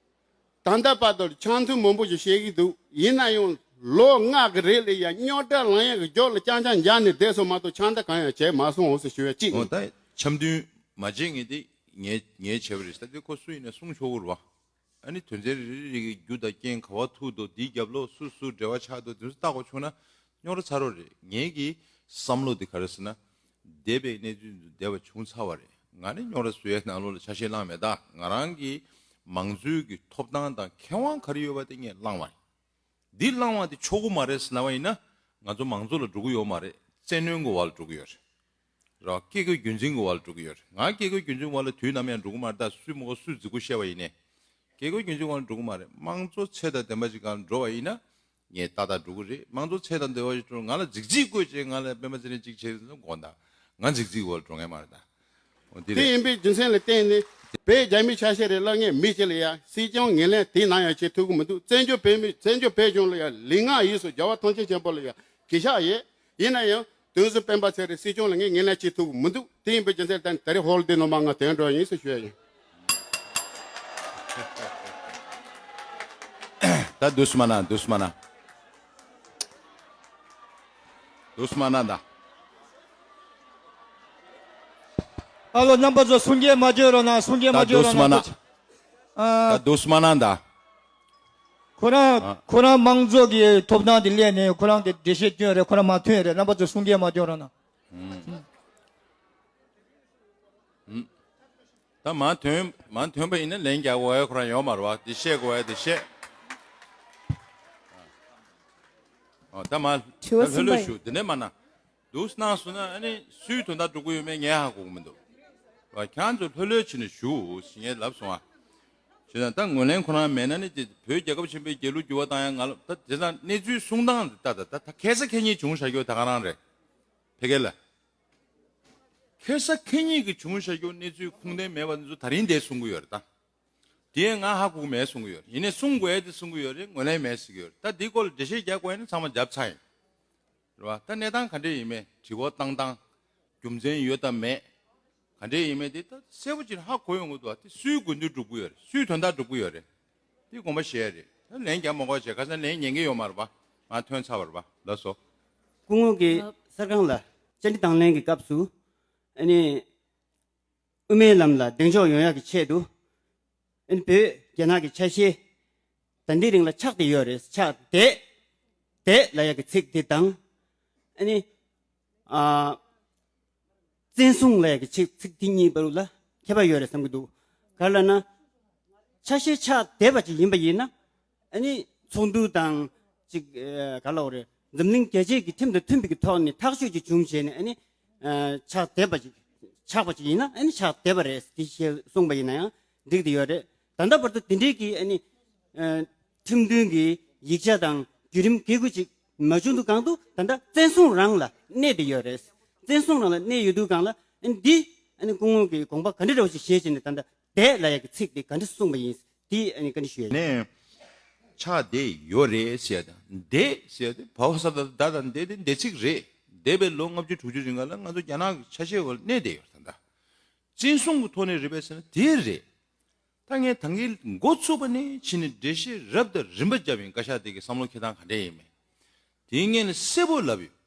ད་ལྟ་བར་དུ་འཆམ་མཐུན་མང་པོ་ཞིག་བཤད་ཀྱི་འདུག་ཡིན་ན་ཡང་ལོ་ལྔ་གི་རིང་ལ་ཡ་རྙོག་དྲ་ལངས་ཡག་གི་རྒྱབ་ལ་རྐྱང་རྐྱང་འཇགས་ནས་བསྡད་སོང་མ་གཏོགས་ཆང་ད་གང་ཡང་བྱས་མ་སོང་འོ་ཟེར་ཞུ་ཡ་གཅིག་འོ་ཡིན། ད་འཆམ་མཐུན་མ་བྱེད་ངེས་དེ་ངས་ངས་བྱས་པ་རེད། ད་དེ་ཁོ་སུ་ཡིན་ན་གསུང་ཆོག་གི་རེད་བ། ཨ་ནི་དོན་ཚན་རེ་རེ་རེ་གི་རྒྱུ་དང་རྐྱེན་ག་བ་ཐུག་འདུག་འདིའི་རྒྱབ་ལོགས་སུ་སུ་འབྲེལ་བ་ཆགས་འདུག་དེ་ཚོ་བལྟ་དགོས་བྱུང་ན་རྙོག་དྲ་ཚ་རོགས་རེད། ངེད་ཀྱི་བསམ་བློ་དེ་ག་རེ་ཟེར་ན། འདས་པའི་གནས་ཚུལ་འདི་བསྡད་པ་བྱུང་ཚར་བ་རེད། ང་ནི་རྙོག་དྲ་བཟོ་ཡའི་ནང་ལོགས་ལ་ཆ་ཤས་བླངས་མེད། ད་ང་རང་གི་མང་གཙོའི་གི་ཐོབ་ཐང་དང་ཁེ་དབང་ག་རེ་ཡོད་པ་དེ་ངས་བླངས་བ་རེད། འདི་བླངས་བ་དེ་ཆོག་གི་མ་རེད་ཟེར་ལབ་པ་ཡིན་ན་ང་ཚོ་མང་གཙོ་ལ་འགྲོ་གི་ཡོད་མ་རེད། བཙན་གནོན་གྱི་འོག་ལ་འགྲོ་གི་ཡོད་རེད། ར་བཀས་བཀོད་རྒྱུད་འཛིན་གྱི་འོག་ལ་འགྲོ་གི་ཡོད་རེད། ང་བཀས་བཀོད་རྒྱུད་འཛིན་འོག་ལ་དུས་ནམ་ཡང་འགྲོ་གི་མ་རེད། ད་སུས་མི་གོ་སུས་རྫིག་པོ་བཤད་པ་ཡིན་ནའི། བཀས་བཀོད་རྒྱུད་འཛིན་འོག་ལ་འགྲོ་གི་མ་རེད། དམངས་གཙོ་ཚད་དང་ལྡན་པ་ཅིག་སྒང་འགྲོ་བ་ཡིན་ན། ངས་ཏག་ཏག་འགྲོ་གི་རེད། དམངས་གཙོ་ཚད་དང་ལྡན་པ་ཅིག་འགྲོ་ང་ལ་རྫིག་རྫིག་བཀོད་བྱས་ང་ལ་སྤེན་པ་ཚེ་རིང་ཅིག་བྱས་ཟེར་དགོངས་དག་ང་རྫིག་རྫིག་འོག་ལ་འགྲོ་མཁན་མ་རེད་ད། འོ་འདི་དེ་རེད། ཡིན་པའི་རྒྱུ་མཚན་ལ་བརྟེན་ནས་བོད་རྒྱ་མིའི་ཆ་ཤས་རེད་ལབ་མཁན་མི་ཅིག་ལ་ཡ་སྲིད་སྐྱོང་ངོས་ལེན་དེའི་ནང་ཡང་བྱེད་ཐུབ་ཀྱི་མི་འདུག་བཙན་བྱོལ་བོད་མི་བཙན་བྱོལ་བོད་གཞུང་ལ་ཡ་ལུས་ངག་ཡིད་གསུམ་རྒྱལ་བ་ཐམས་ཅད་མཁྱེན་པ་ལ་ཡ་གུས་ཞབས་ཡོད། ཡིན་ན་ཡང་། དུས་སུ་སྤེན་པ་ཚེ་རིང་སྲིད་སྐྱོང་ལ་ངས་ངན་ལན་བྱེད་ཐུབ་ཀྱི་མི་འདུག་དེ་ཡིན་པའི་རྒྱུ་མཚན་ལ་བརྟེན་ནས་ད་རེས་ཧོལ་དེ་ནང་མ་ང་དོན་འགྲོ་ཡིན་ཟེར་ཞུ་ཡ་ཡིན། ད་དུས་མ་ན་དུས་མ་ན། དུས་མ་ན་ད། ཨ་ལོ་རྣམ་པ་ཚོ་གསུང་སྐད་མ་བརྗོད་རོགས་གནང་། གསུང་སྐད་མ་བརྗོད་རོགས་གནང་། ད་དུས་མ་ན་ད། ཁོ་རང་ཁོ་རང་དམངས་གཙོ་གི་ཐོབ་ཐང་དེ་སླེབས་ནས་ཁོ་རང་གི་འགྲེལ་བཤད་སྐྱོན་རེད། ཁོ་རང་མ་ཐོན་རེད། རྣམ་པ་ཚོ་གསུང་སྐད་མ་བརྗོད་རོགས་གནང་། ད་མ་ཐོན་མ་ཐོན་པ་ཡིན་ན་ལན་རྒྱག་དགོས་ཡ་ཁོ་རང་ཡོད་མ་རེད་བ། འདི་བཤད་དགོས་ཡ་འདི་བཤད། ཨོ་ད་མ་ད་ལྷོད་ལྷོད་ཞུ། འདི་ནས་མ་ན་འདུག་སྣང་སོང་ན་ཨ་ནི་སུའི་དོན་དག་སྒྲུབ་ཀྱི་ཡོད་མེད་ངས་ཧ་གོ་གི་མི་འདུག་བ། ཁྱེད་ཚོ་ལྷོད་ལྷོད་བྱས་ནས་ཞུ་ཞེས་ངས་ལབ་སོང་ཨ། བྱས་ཙང་ད་ངོས་ལེན་ཁོ་རང་མེད་ན་ནི་དེ་བོད་རྒྱལ་ཁབ་ཆེན་པོའི་རྒྱལ་གླུ་འགྱུར་བ་བཏང་ཡ་ང་ལ་ད་དེ་ཙང་གནས་ཚུལ་གསུང་སྟངས་འདི་ད་ད་ད་ད་ཁེ་ས་ཁེ་ཉེས་བྱུང་བཞག་རྒྱུ་ད་ག་རང་རེད། ཕ་གི་ལ། ཁེ་ས་ཁེ་ཉེས་ཀྱི་བྱུང་བཞག་རྒྱུ་གནས་ཚུལ་ཁུངས་ལྡན་མེད་པ་འདི་ཚོ་ད་རིང་འདིར་གསུང་གི་ཡོད་རེད་ད། དེ་ཡང་ང་ཧ་གོ་གི་མེད་གསུང་གི་ཡོད་རེད། ཡིན་ནའི་གསུང་དགོས་ཡ་དེ་གསུང་གི་ཡོད་རེད། ངོས་ལེན་མེད་ཟེར་གི་ཡོད་རེད། ད་འདི་སྐོར་ལ་འགྲེལ་བཤད་རྒྱག་དགོས་ཡ་ནི་ཚང་མ་རྒྱབ་ཚར་ཡིན། རེད་བ། ད་གནས་སྟངས་ག་འདྲས་ཡིན་མེད་དྲི་བ་བཏང་སྟངས། རྒྱུ་མཚན་ཡོད་དམ་མེད། ག་འདྲས་ཡིན་མེད་དེ་ད་གསལ་པོ་ཅིག་ཧ་གོ་ཡོང་གི་འདུག་བ། དེ་སུའི་དགོས་འདུན་སྒྲུབ་ཀྱི་ཡོད་རེད། སུའི་དོན་དག་སྒྲུབ་ཀྱི་ཡོད་རེད། དེ་དགོངས་པ་བཞེས་ཡ་རེད། ད་ལན་རྒྱག་མ་དགོས་བྱས། ཁ་སང་ལན་ཉན་གྱི་ཡོད་མ་རེད་པ། ང་ཐོན་ཚར་བ་རེད་པ། ལགས་སོ། སྐུ་ངོ་གི་གསར་ཁང་ལ་བཅར་འདྲི་དང་ལེན་གྱི་སྐབས་སུ་ཨ་ནི་དབུ་མའི་ལམ་ལ་གདེང་འཇོག་ཡོང་ཡག་གི་ཆེད་དུ་ཨ་ནི་བོད་རྒྱ་ནག་གི་ཆ་ཤས་ད་ལྟའི་རིང་ལ་ཆགས་བསྡད་ཡོད་རེད། ཆགས་བསྡད་བསྡད་ལབ་ཡག་གི་ཚིག་དེ་དང་ཨ་ནི་ཨ། བཙན་བཟུང་ལབ་ཡག་གི་ཚིག་ཚིག་དེ་གཉིས་བར་ལ་ཁྱད་པར་ཡོད་རེད་བསམ་གྱི་འདུག་ག་རེ་ལབ་ན། ཆ་ཤས་ཆགས་བསྡད་པ་ཅིག་ཡིན་པ་ཡིན་ན་ཨ་ནི་ཚོགས་འདུ་དང་ཅིག་ག་རེ་ལབ་དགོས་རེད། འཛམ་གླིང་རྒྱལ་སྤྱིའི་གི་ཁྲིམས་དང་མཐུན་པའི་གི་ཐོག་ནས་ཐག་གཅོད་ཅིག་བྱུང་བྱས་ནས་ཨ་ནི་ཆགས་བསྡད་པ་ཅིག་ཆགས་པ་ཅིག་ཡིན་ན་ཨ་ནི་ཆགས་བསྡད་པ་རེད། དེ་བཤད་གསུངས་པ་ཡིན་ན་ཡང་འགྲིག་བསྡད་ཡོད་རེད། ད་ལྟ་བར་དུ་དེ་འདྲའི་གི་ཨ་ནི་ཁྲིམས་མཐུན་གྱི་ཡིག་ཆ་དང་བརྒྱུད་རིམ་འགན་ཁུར་ཅིག་མ་བྱུང་དུས་གང་དུ་ད་ལྟ་བཙན་བཟུང་རང་ལ་གནས་བསྡད་ཡོད་རེད། བཙན་བཟུང་རང་ལ་གནས་ཡོད་དུས་གང་ལ་ཨ་ནི་འདི་ཨ་ནི་སྐུ་ངོ་གི་དགོངས་པ་ག་འདྲ་འདྲ་བོ་ཞིག་བཞེས་བྱས་ནས་ད་ལྟ་བསྡད་ལབ་ཡག་གི་ཚིག་དེ་ག་འདྲ་གསུངས་པ་ཡིན། དེ་ཨ་ནི་བཀའ་འདྲི་ཞུ་ཡ་ཡིན། ནས་ཆགས་བསྡད་ཡོད་རེད་ཟེར་ཡ་དང་བསྡད་ཟེར་ཡ་དེ་བའོ་ས་ད་ད་དང་བསྡད་དེ་བསྡད་ཚིག་རེད། འདས་པའི་ལོ་ལྔ་བཅུ་དྲུག་ཅུ་རིང་ག་ལ་ང་ཚོ་རྒྱ་ནག་གི་ཆ་ཤས་འོག་ལ་གནས་བསྡད་ཡོད་རེད། ད་ལྟ་བཙན་བཟུང་གི་ཐོག་ནས་རེད་པས་ཟེར་ན་དེ་རེད། ད་ངས་ད་གིན་འགོ་ཚུགས་པ་ནས་ཕྱིན་ནས་འགྲེལ་བཤད་རབ་དང་རིམ་པ་བརྒྱབ་ཡིན། བཀའ་ཤག་དེ་གི་བསམ་བློ་འཁྱེར་སྟངས་ག་འདྲས་ཡིན་མིན། དེའི་སྔོན་ལ་གསལ་པོ་ལབ་ཡོད།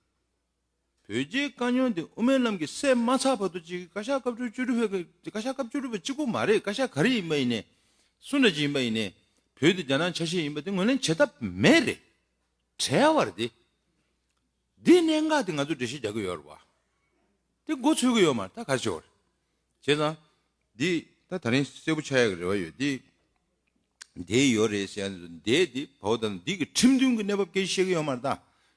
བོད་རྒྱའི་དཀའ་རྙོག་འདི་དབུ་མའི་ལམ་གྱི་སྲས་མ་ཚར་བར་དུ་ཅིག་བཀའ་ཤག་སྐབས་བཅུ་བཅུ་དྲུག་པའི་བཀའ་ཤག་སྐབས་བཅུ་བཅུ་དྲུག་པ་གཅིག་པོ་མ་རེད། བཀའ་ཤག་ག་རེ་ཡིན་པ་ཡིན་ནའི། སུ་འདྲ་ཅིག་ཡིན་པ་ཡིན་ནའི། བོད་དེ་རྒྱ་ནག་ཆ་ཤས་ཡིན་པ་དེ་ངོས་ལེན་བྱེད་ཐབས་མེད་རེད། བྲལ་བ་རེད་དེ། འདི་གནད་འགག་དེ་ང་ཚོ་འགྲེལ་བཤད་རྒྱག་གི་ཡོད་རེད་བ། དེ་མགོ་ཚོས་ཀྱི་ཡོད་མ་རེད། ད་ག་རེ་བྱེད་དགོས་རེད། བྱས་ཙང་། འདི་ད་ད་རིང་གསལ་པོ་ཆགས་ཡག་གི་རེ་བ་ཡོད་དེ། འདི་ཡོད་རེད་ཟེར་ཡ་འདི་འདི་བའོ་དང་འདི་གི་ཁྲིམས་མཐུན་གྱི་གནས་བབ་སྐད་ཆ་བཤད་ཀྱི་ཡོད་མ་རེད་ད།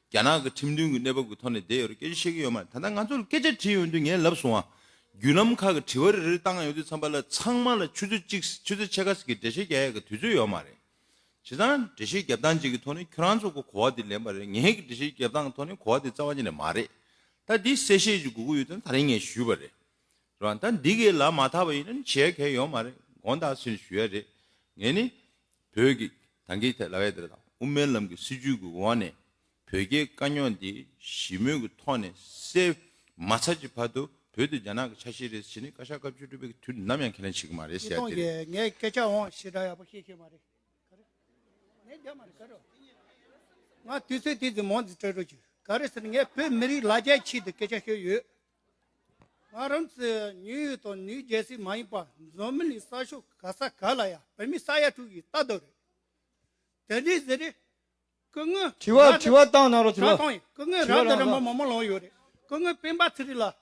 རྒྱ་ནག་གི་ཁྲིམས་མཐུན་གྱི་གནས་བབ་ཀྱི་ཐོག་ནས་བསྡད་ཡོད་རེད། སྐད་ཆ་བཤད་ཀྱི་ཡོད་མ་རེད། ད་ལྟ་ང་ཚོ་ལ་སྐད་ཆ་དྲིས་ཡོང་དུས་ངས་ལབ་སོང་ཨ། བརྒྱུད་ལམ་ཁག་གི་དྲི་བ་རེ་རེ་བཏང་ཡོང་དུས་ཙམ་པ་ལ་ཚང་མ་ལ་ཆུ་ཚོད་གཅིག་ཆུ་ཚོད་ཕྱེད་ཀ་ཙམ་གྱི་འགྲེལ་བཤད་རྒྱག་ཡག་གི་དུས་ཚོད་ཡོད་མ་རེད། བྱས་ཙང་འགྲེལ་བཤད་རྒྱབ་སྟངས་གཅིག་གི་ཐོག་ནས་ཁྱོད་རང་ཚོ་གི་གོ་བ་དེ་ལེན་པ་རེད། ངའི་གི་འགྲེལ་བཤད་རྒྱབ་སྟངས་ཐོག་ནས་གོ་བ་དེ་རྩ་བ་ཉིད་ནས་མ་རེད། ད་འདི་གསལ་བཤད་ཅིག་དགོས་ཀྱི་ཡོད་དུས་ད་རིང་ངས་ཞུས་པ་རེད། རེད་བ། ད་འདི་གས་ལག་མ་ཐག་པ་ཡིན་ན་བྱེད་ཡ་གང་ཡང་ཡོད་མ་རེད། དགོངས་དག་ཟེར་ནས་ཞུ་ཡ་རེད། ངས་ནི་བོད་ཀྱི་ད་གིན་དེ་ལབ་ཡ་དེ་རེད། ད་དབུ་མའི་ལམ་གྱི་སྲིད་བྱུས་ཀྱི་འོག་ནས་བོད་རྒྱའི་དཀའ་རྙོག་འདི་ཞི་མོལ་གྱི་ཐོག་ནས་སེལ་མ་ཚར་གྱི་བར་དུ་བོད་དེ་རྒྱ་ནག་གི་ཆ་ཤས་རེད་ཟེར་ནས་བཀའ་ཤག་སྐབས་བཅུ་དྲུག་པའི་དུས་ནམ་ཡང་ཁས་ལེན་བྱེད་ཀྱི་མ་རེད་ཟེར་ཡ་དེ་རེད། ངས་སྐད་ཆ་འོང་ཞེ་དྲག་ཡག་པོ་བཤད་ཤེས་མ་རེད། ངས་རྒྱབ་མ་རེད་ག་རེ། ང་དུས་ཚོད་དེ་ཙམ་མང་ཙམ་སྤྲད་རོགས་བྱོས། ག་རེ་ཟེར་ན་ངས་བོད་མི་རིགས་ལ་རྒྱའི་ཆེད་དུ་སྐད་ཆ་ཤོད་ཡོད། ང་རང་ཚོའི་ནིའུ་ཡོག་དང་ནིའུ་ཇེར་སི་མ་ཡིན་པ་འཛམ་བུ་གླིང་ས་ཕྱོགས་ག་ས་ག་ལ་ཡང་བོད་མི་ས་ཡ་དྲུག་གི་ལྟ་འདོད་རེད། དེ་འདྲའི་ཟེར་རེད། སྐུ་ངོ་དྲི་བ་དྲི་བ་བཏང་གནང་རོགས་བྱེད་ལ། སྐུ་ངོ་རང་དང་རང་པ་མང་མང་ལངས་ཡོད་རེད། སྐུ་ངོ་སྤེན་པ་ཚེ་རིང་ལགས།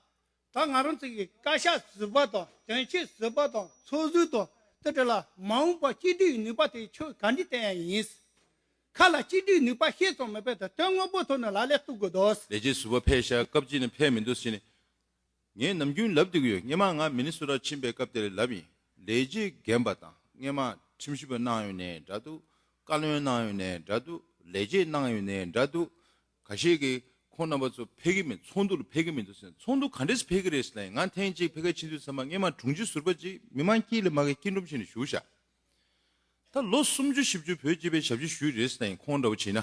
ད་ང་རང་ཚོ་གི་བཀའ་ཤག་ཟུར་པ་དང་དོན་གཅོད་ཟུར་པ་དང་ཚོགས་ཟུར་དང་དེ་འདྲ་ལ་མ་འོངས་པ་གཅིག་སྒྲིལ་ནུས་པ་དེ་ཁྱོད་ག་འདྲ་བསྟན་ཡ་ཡིན། ཁ་ལ་གཅིག་སྒྲིལ་ནུས་པ་ཤེས་ཙམ་མེད་པས་ད་དོན་དངོས་པོ་ཐོག་ནས་ལག་ལེན་བསྟར་དགོས་འདུག་ལས་བྱེད་ཟུར་པ་ཕེབས་ཤག་སྐབས་གཅིག་ནས་ཕེབས་མི་འདུག་ཟེར་ནས། ངས་ནམ་རྒྱུན་ལབ་བསྡད་ཀྱི་ཡོད། སྔོན་མ་ང་མི་ནི་སོ་ཊ་ཕྱིན་པའི་སྐབས་དེར་ལབ་ཡིན། ལས་བྱེད་རྒན་པ་དང་སྔོན་མ་ཁྲིམས་ཞིབ་པ་གནང་ཡོད་ནའི་འདྲ་འདུག་བཀའ་བློན་གནང་ཡོད་ནའི་འདྲ་འདུག་ལས་བྱེད་གནང་ཡོད་ནའི་འདྲ་འདུག་ཁ་ཤས་ཀྱིས་ཁོང་རྣམ་པ་ཚོ་ཕེབས་ཀྱི་མེད། ཚོགས་འདུ་ལ་ཕེབས་ཀྱི་མི་འདུག་ཟེར། ཚོགས་འདུ་ག་འདྲས་ཕེབས་ཀྱི་རེད་ཟེར་ན། ང་ཐེངས་གཅིག་ཕ་གིར་ཕྱིན་དུས་ཙམ་པ་སྔོན་མ་དྲུང་ཆེ་ཟུར་པ་ཅིག་མི་མང་དཀྱིལ་ལ་མ་གི་སྐྱིད་འགྲོམ་བྱས་ནས་བཞུགས་ཤག་ད་ལོ་སུམ་ཅུ་བཞི་བཅུ་བོད་སྤྱི་པའི་ཞབས་ཕྱི་ཞུས་རེད་ཟེར་ན་ཡང་ཁོང་འདྲ་བོ་བྱས་ན།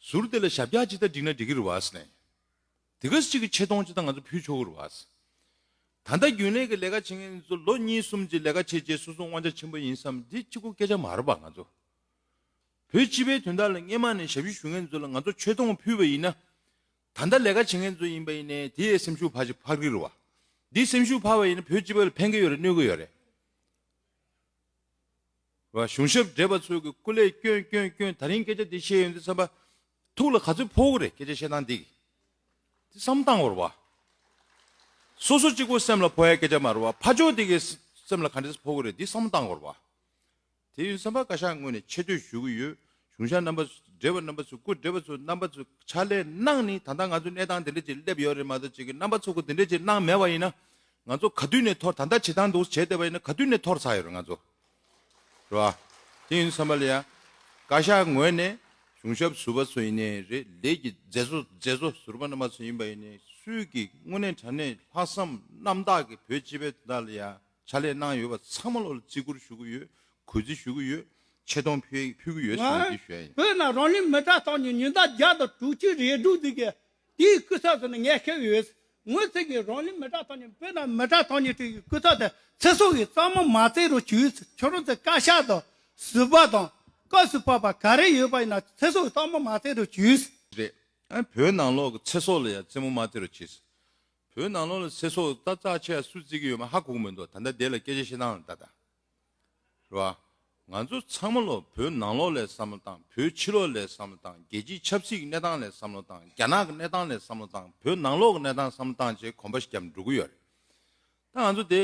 ཟུར་དེ་ལ་ཞབས་བཀྱག་ཅིག་ད་བསྒྲིགས་ན་འགྲིག་གི་རེད་བ་ཟེར་ན་ཡང་། དེ་ག་ཅིག་གི་ཆེ་མཐོང་ཅིག་ད་ང་ཚོ་ཕུལ་ཆོག་གི་རེད་བ། ད་ལྟ་རྒྱུན་ལས་ཀྱི་ལས་ཀ་བྱེད་མཁན་ཚོ་ལོ་གཉིས་གསུམ་ཅིག་ལས་ཀ་བྱས་རྗེས་སོ་སོ་དབང་ཆ་ཆེན་པོ་ཡིན་བསམ་འདི་གཅིག་པོ་སྐད་ཆ་མ་རེད་པ། ང་ཚོ་བོད་སྤྱི་པའི་དོན་དག་ལ་སྔས་མ་ནས་ཞབས་ཞུ་ཞུ་མཁན་ཚོ་ལ་ང་ཚོ་ཆེ་མཐོང་ཕུལ་བ་ཡིན་ན། ད་ལྟ་ལས་ཀ་བྱེད་མཁན་ཚོ་ཡིན་པ་ཡིན་ནའི་དེའི་སེམས་ཤུགས་ཕར་ཅིག་འཕར་གི་རེད་བ། འདི་སེམས་ཤུགས་འཕར་བ་ཡིན་ན་བོད་སྤྱི་པ་ལ་ཕན་གི་ཡོད་རེད་གནོད་གི་ཡོད་རེད། རེད་བ། གཞུང་ཞབས་བགྲེས་པ་ཚོས་ཀྱི་སྐུ་ལས་བསྐྱོན་བསྐྱོན་བསྐྱོན། ད་རིང་སྐད་ཆ་འདི་བཤད་ཡོང་དུས་ཙམ་པ། ཐུགས་ལ་ག་ཚོད་ཕོག་གི་རེད། སྐད་ཆ་བཤད་སྟངས་འདི་གི་འདི་བསམ་བཏང་དགོས་རེད་བ། སོ་སོ་གཅིག་པོ་སེམས་ལ་ཕོག་ཡ་སྐད་ཆ་མ་རེད་བ། ཕར་ཕྱོགས་དེ་གའི་སེམས་ལ་ག་འདྲས་ཕོག་གི་རེད། འདི་བསམ་བཏང་དགོས་རེད་བ། དེ་ཡིན་ཙམ་པ་བཀའ་ཤག་ངོས་ནས་ཆེ་བསྟོད་ཞུ་གི་ཡོད། གཞུང་ཞབས་རྣམ་པ་ཚོ། བགྲེས་པ་རྣམ་པ་ཚོ། སྐུ་བགྲེས་པ་ཚོ། རྣམ་པ་ཚོ་ཕྱག་ལས་གནང་ནི་ད་ལྟ་ང་ཚོ་གནས་སྟངས་དེ་འདྲ་ཅིག་སླེབས་ཡོད་རེད་མ་གཏོགས། ཅིག་གི་རྣམ་པ་ཚོ་གི་དེ་འདྲ་ཅིག་གནང་མེད་པ་ཡིན་ན། ང་ཚོ་ག་དུས་ནས་འཐོར། ད་ལྟ་བྱེད་སྟངས་འདུག་བྱས་བསྡད་པ་ཡིན་ན་ག་དུས་ནས་འཐོར་ཚར་ཡོད་རེད་ང་ཚོ། རེད་བ། དེ་ཡིན་ཙམ་པ་ལ་ཡ། བཀའ་ཤག་ངོས་ནས་གཞུང་ཞབས་ཟུར་པ་ཚོ་ཡིན་ནའི་རེད། ལས་ཀྱི་མཛད་གཙོ་མཛད་གཙོ་ཟུར་པ་རྣམ་པ་ཚོ་ཡིན་པ་ཡིན་ནའི་སུས་ཀྱི་དངོས་གནས་དྲང་གནས་ལྷག་བསམ་རྣམ་དག་གི་བོད་སྤྱི་པའི་དོན་དག་ལ་ཡ་ཕྱག་ལས་གནང་ཡོད་པ་ཚང་མ་ལོ་ལ་བརྩི་བཀུར་ཞུ་གི་ཡོད། གུས་བརྩི་ཞུ་གི་ཡོད། ཆེ་མཐོང་ཕུལ་ཕུལ་གི་ཡོད་ཟེར་ནས་འདི་ཞུ་ཡ་ཡིན། བོད་ནང་རང་ལུས་མི་གྲངས་ཐོག་ནས་ཉིས་བརྒྱ་དང་དྲུག་ཅུ་རེ་དྲུག་འདི་གའི་དེའི་སྐུ་ཚབ་ཟེར་ནས་ངས་ཤེས་ཡོད། ངོས་ཚོས་ཀྱི་རང་ལུས་མི་གྲངས་ཐོག་ནས། བོད་ནང་མི་གྲངས་ཐོག་ནས་དེ་གའི་སྐུ་ཚབ་དེ་ཚེ་སྲོག་གི་གཙང་མ་མ་བརྩི་རོགས་བྱོས། ཁྱོད་རང་ཚོ་བཀའ་ཤག་དང་ཟུར་པ་དང་སྐབས་སུ་བབས་པ་ག་རེ་ཡོད་པ་ཡིན་ན་ཚེ་སྲོག་གི་གཙང་མ་མ་བརྩི་རོགས་བྱོས། རེད། ཨ། བོད་ནང་ལོགས་ཀྱི་ཚེ་སྲོག་ལ་ཡང་རྩེད་མོ་མ་རྩེ་རོགས་བྱོས། བོད་ནང་ལོགས་ལ་ཚེ་སྲོག་ད་རྩ་ཆེ་བ་སུས་བརྩི་གི་ཡོད་མེད་ཧ་གོ་གི་མི་འདུག་ད་ལྟ་དེ་ལ་སྐད་ཆ་བཤད་སྟངས་ལ་ལྟ་ད། རེད་བ། ང་ཚོ་ཚང་མ་ལོ་བོད་ནང་ལོགས་ལ་བསམ་བློ་བཏང་། བོད་ཕྱི་ལོགས་ལ་བསམ་བློ་བཏང་། རྒྱལ་སྤྱིའི་ཆབ་སྲིད་ཀྱི་གནས་སྟངས་ལ་བསམ་བློ་བཏང་། རྒྱ་ནག་གི་གནས་སྟངས་ལ་བསམ་བློ་བཏང་། བོད་ནང་ལོགས་ཀྱི་གནས་སྟངས་བསམ་བློ་བཏང་བྱས་གོམ་པ་བརྒྱབ་འགྲོ་གི་ཡོད་རེད། ད་ང་ཚོ་དེ་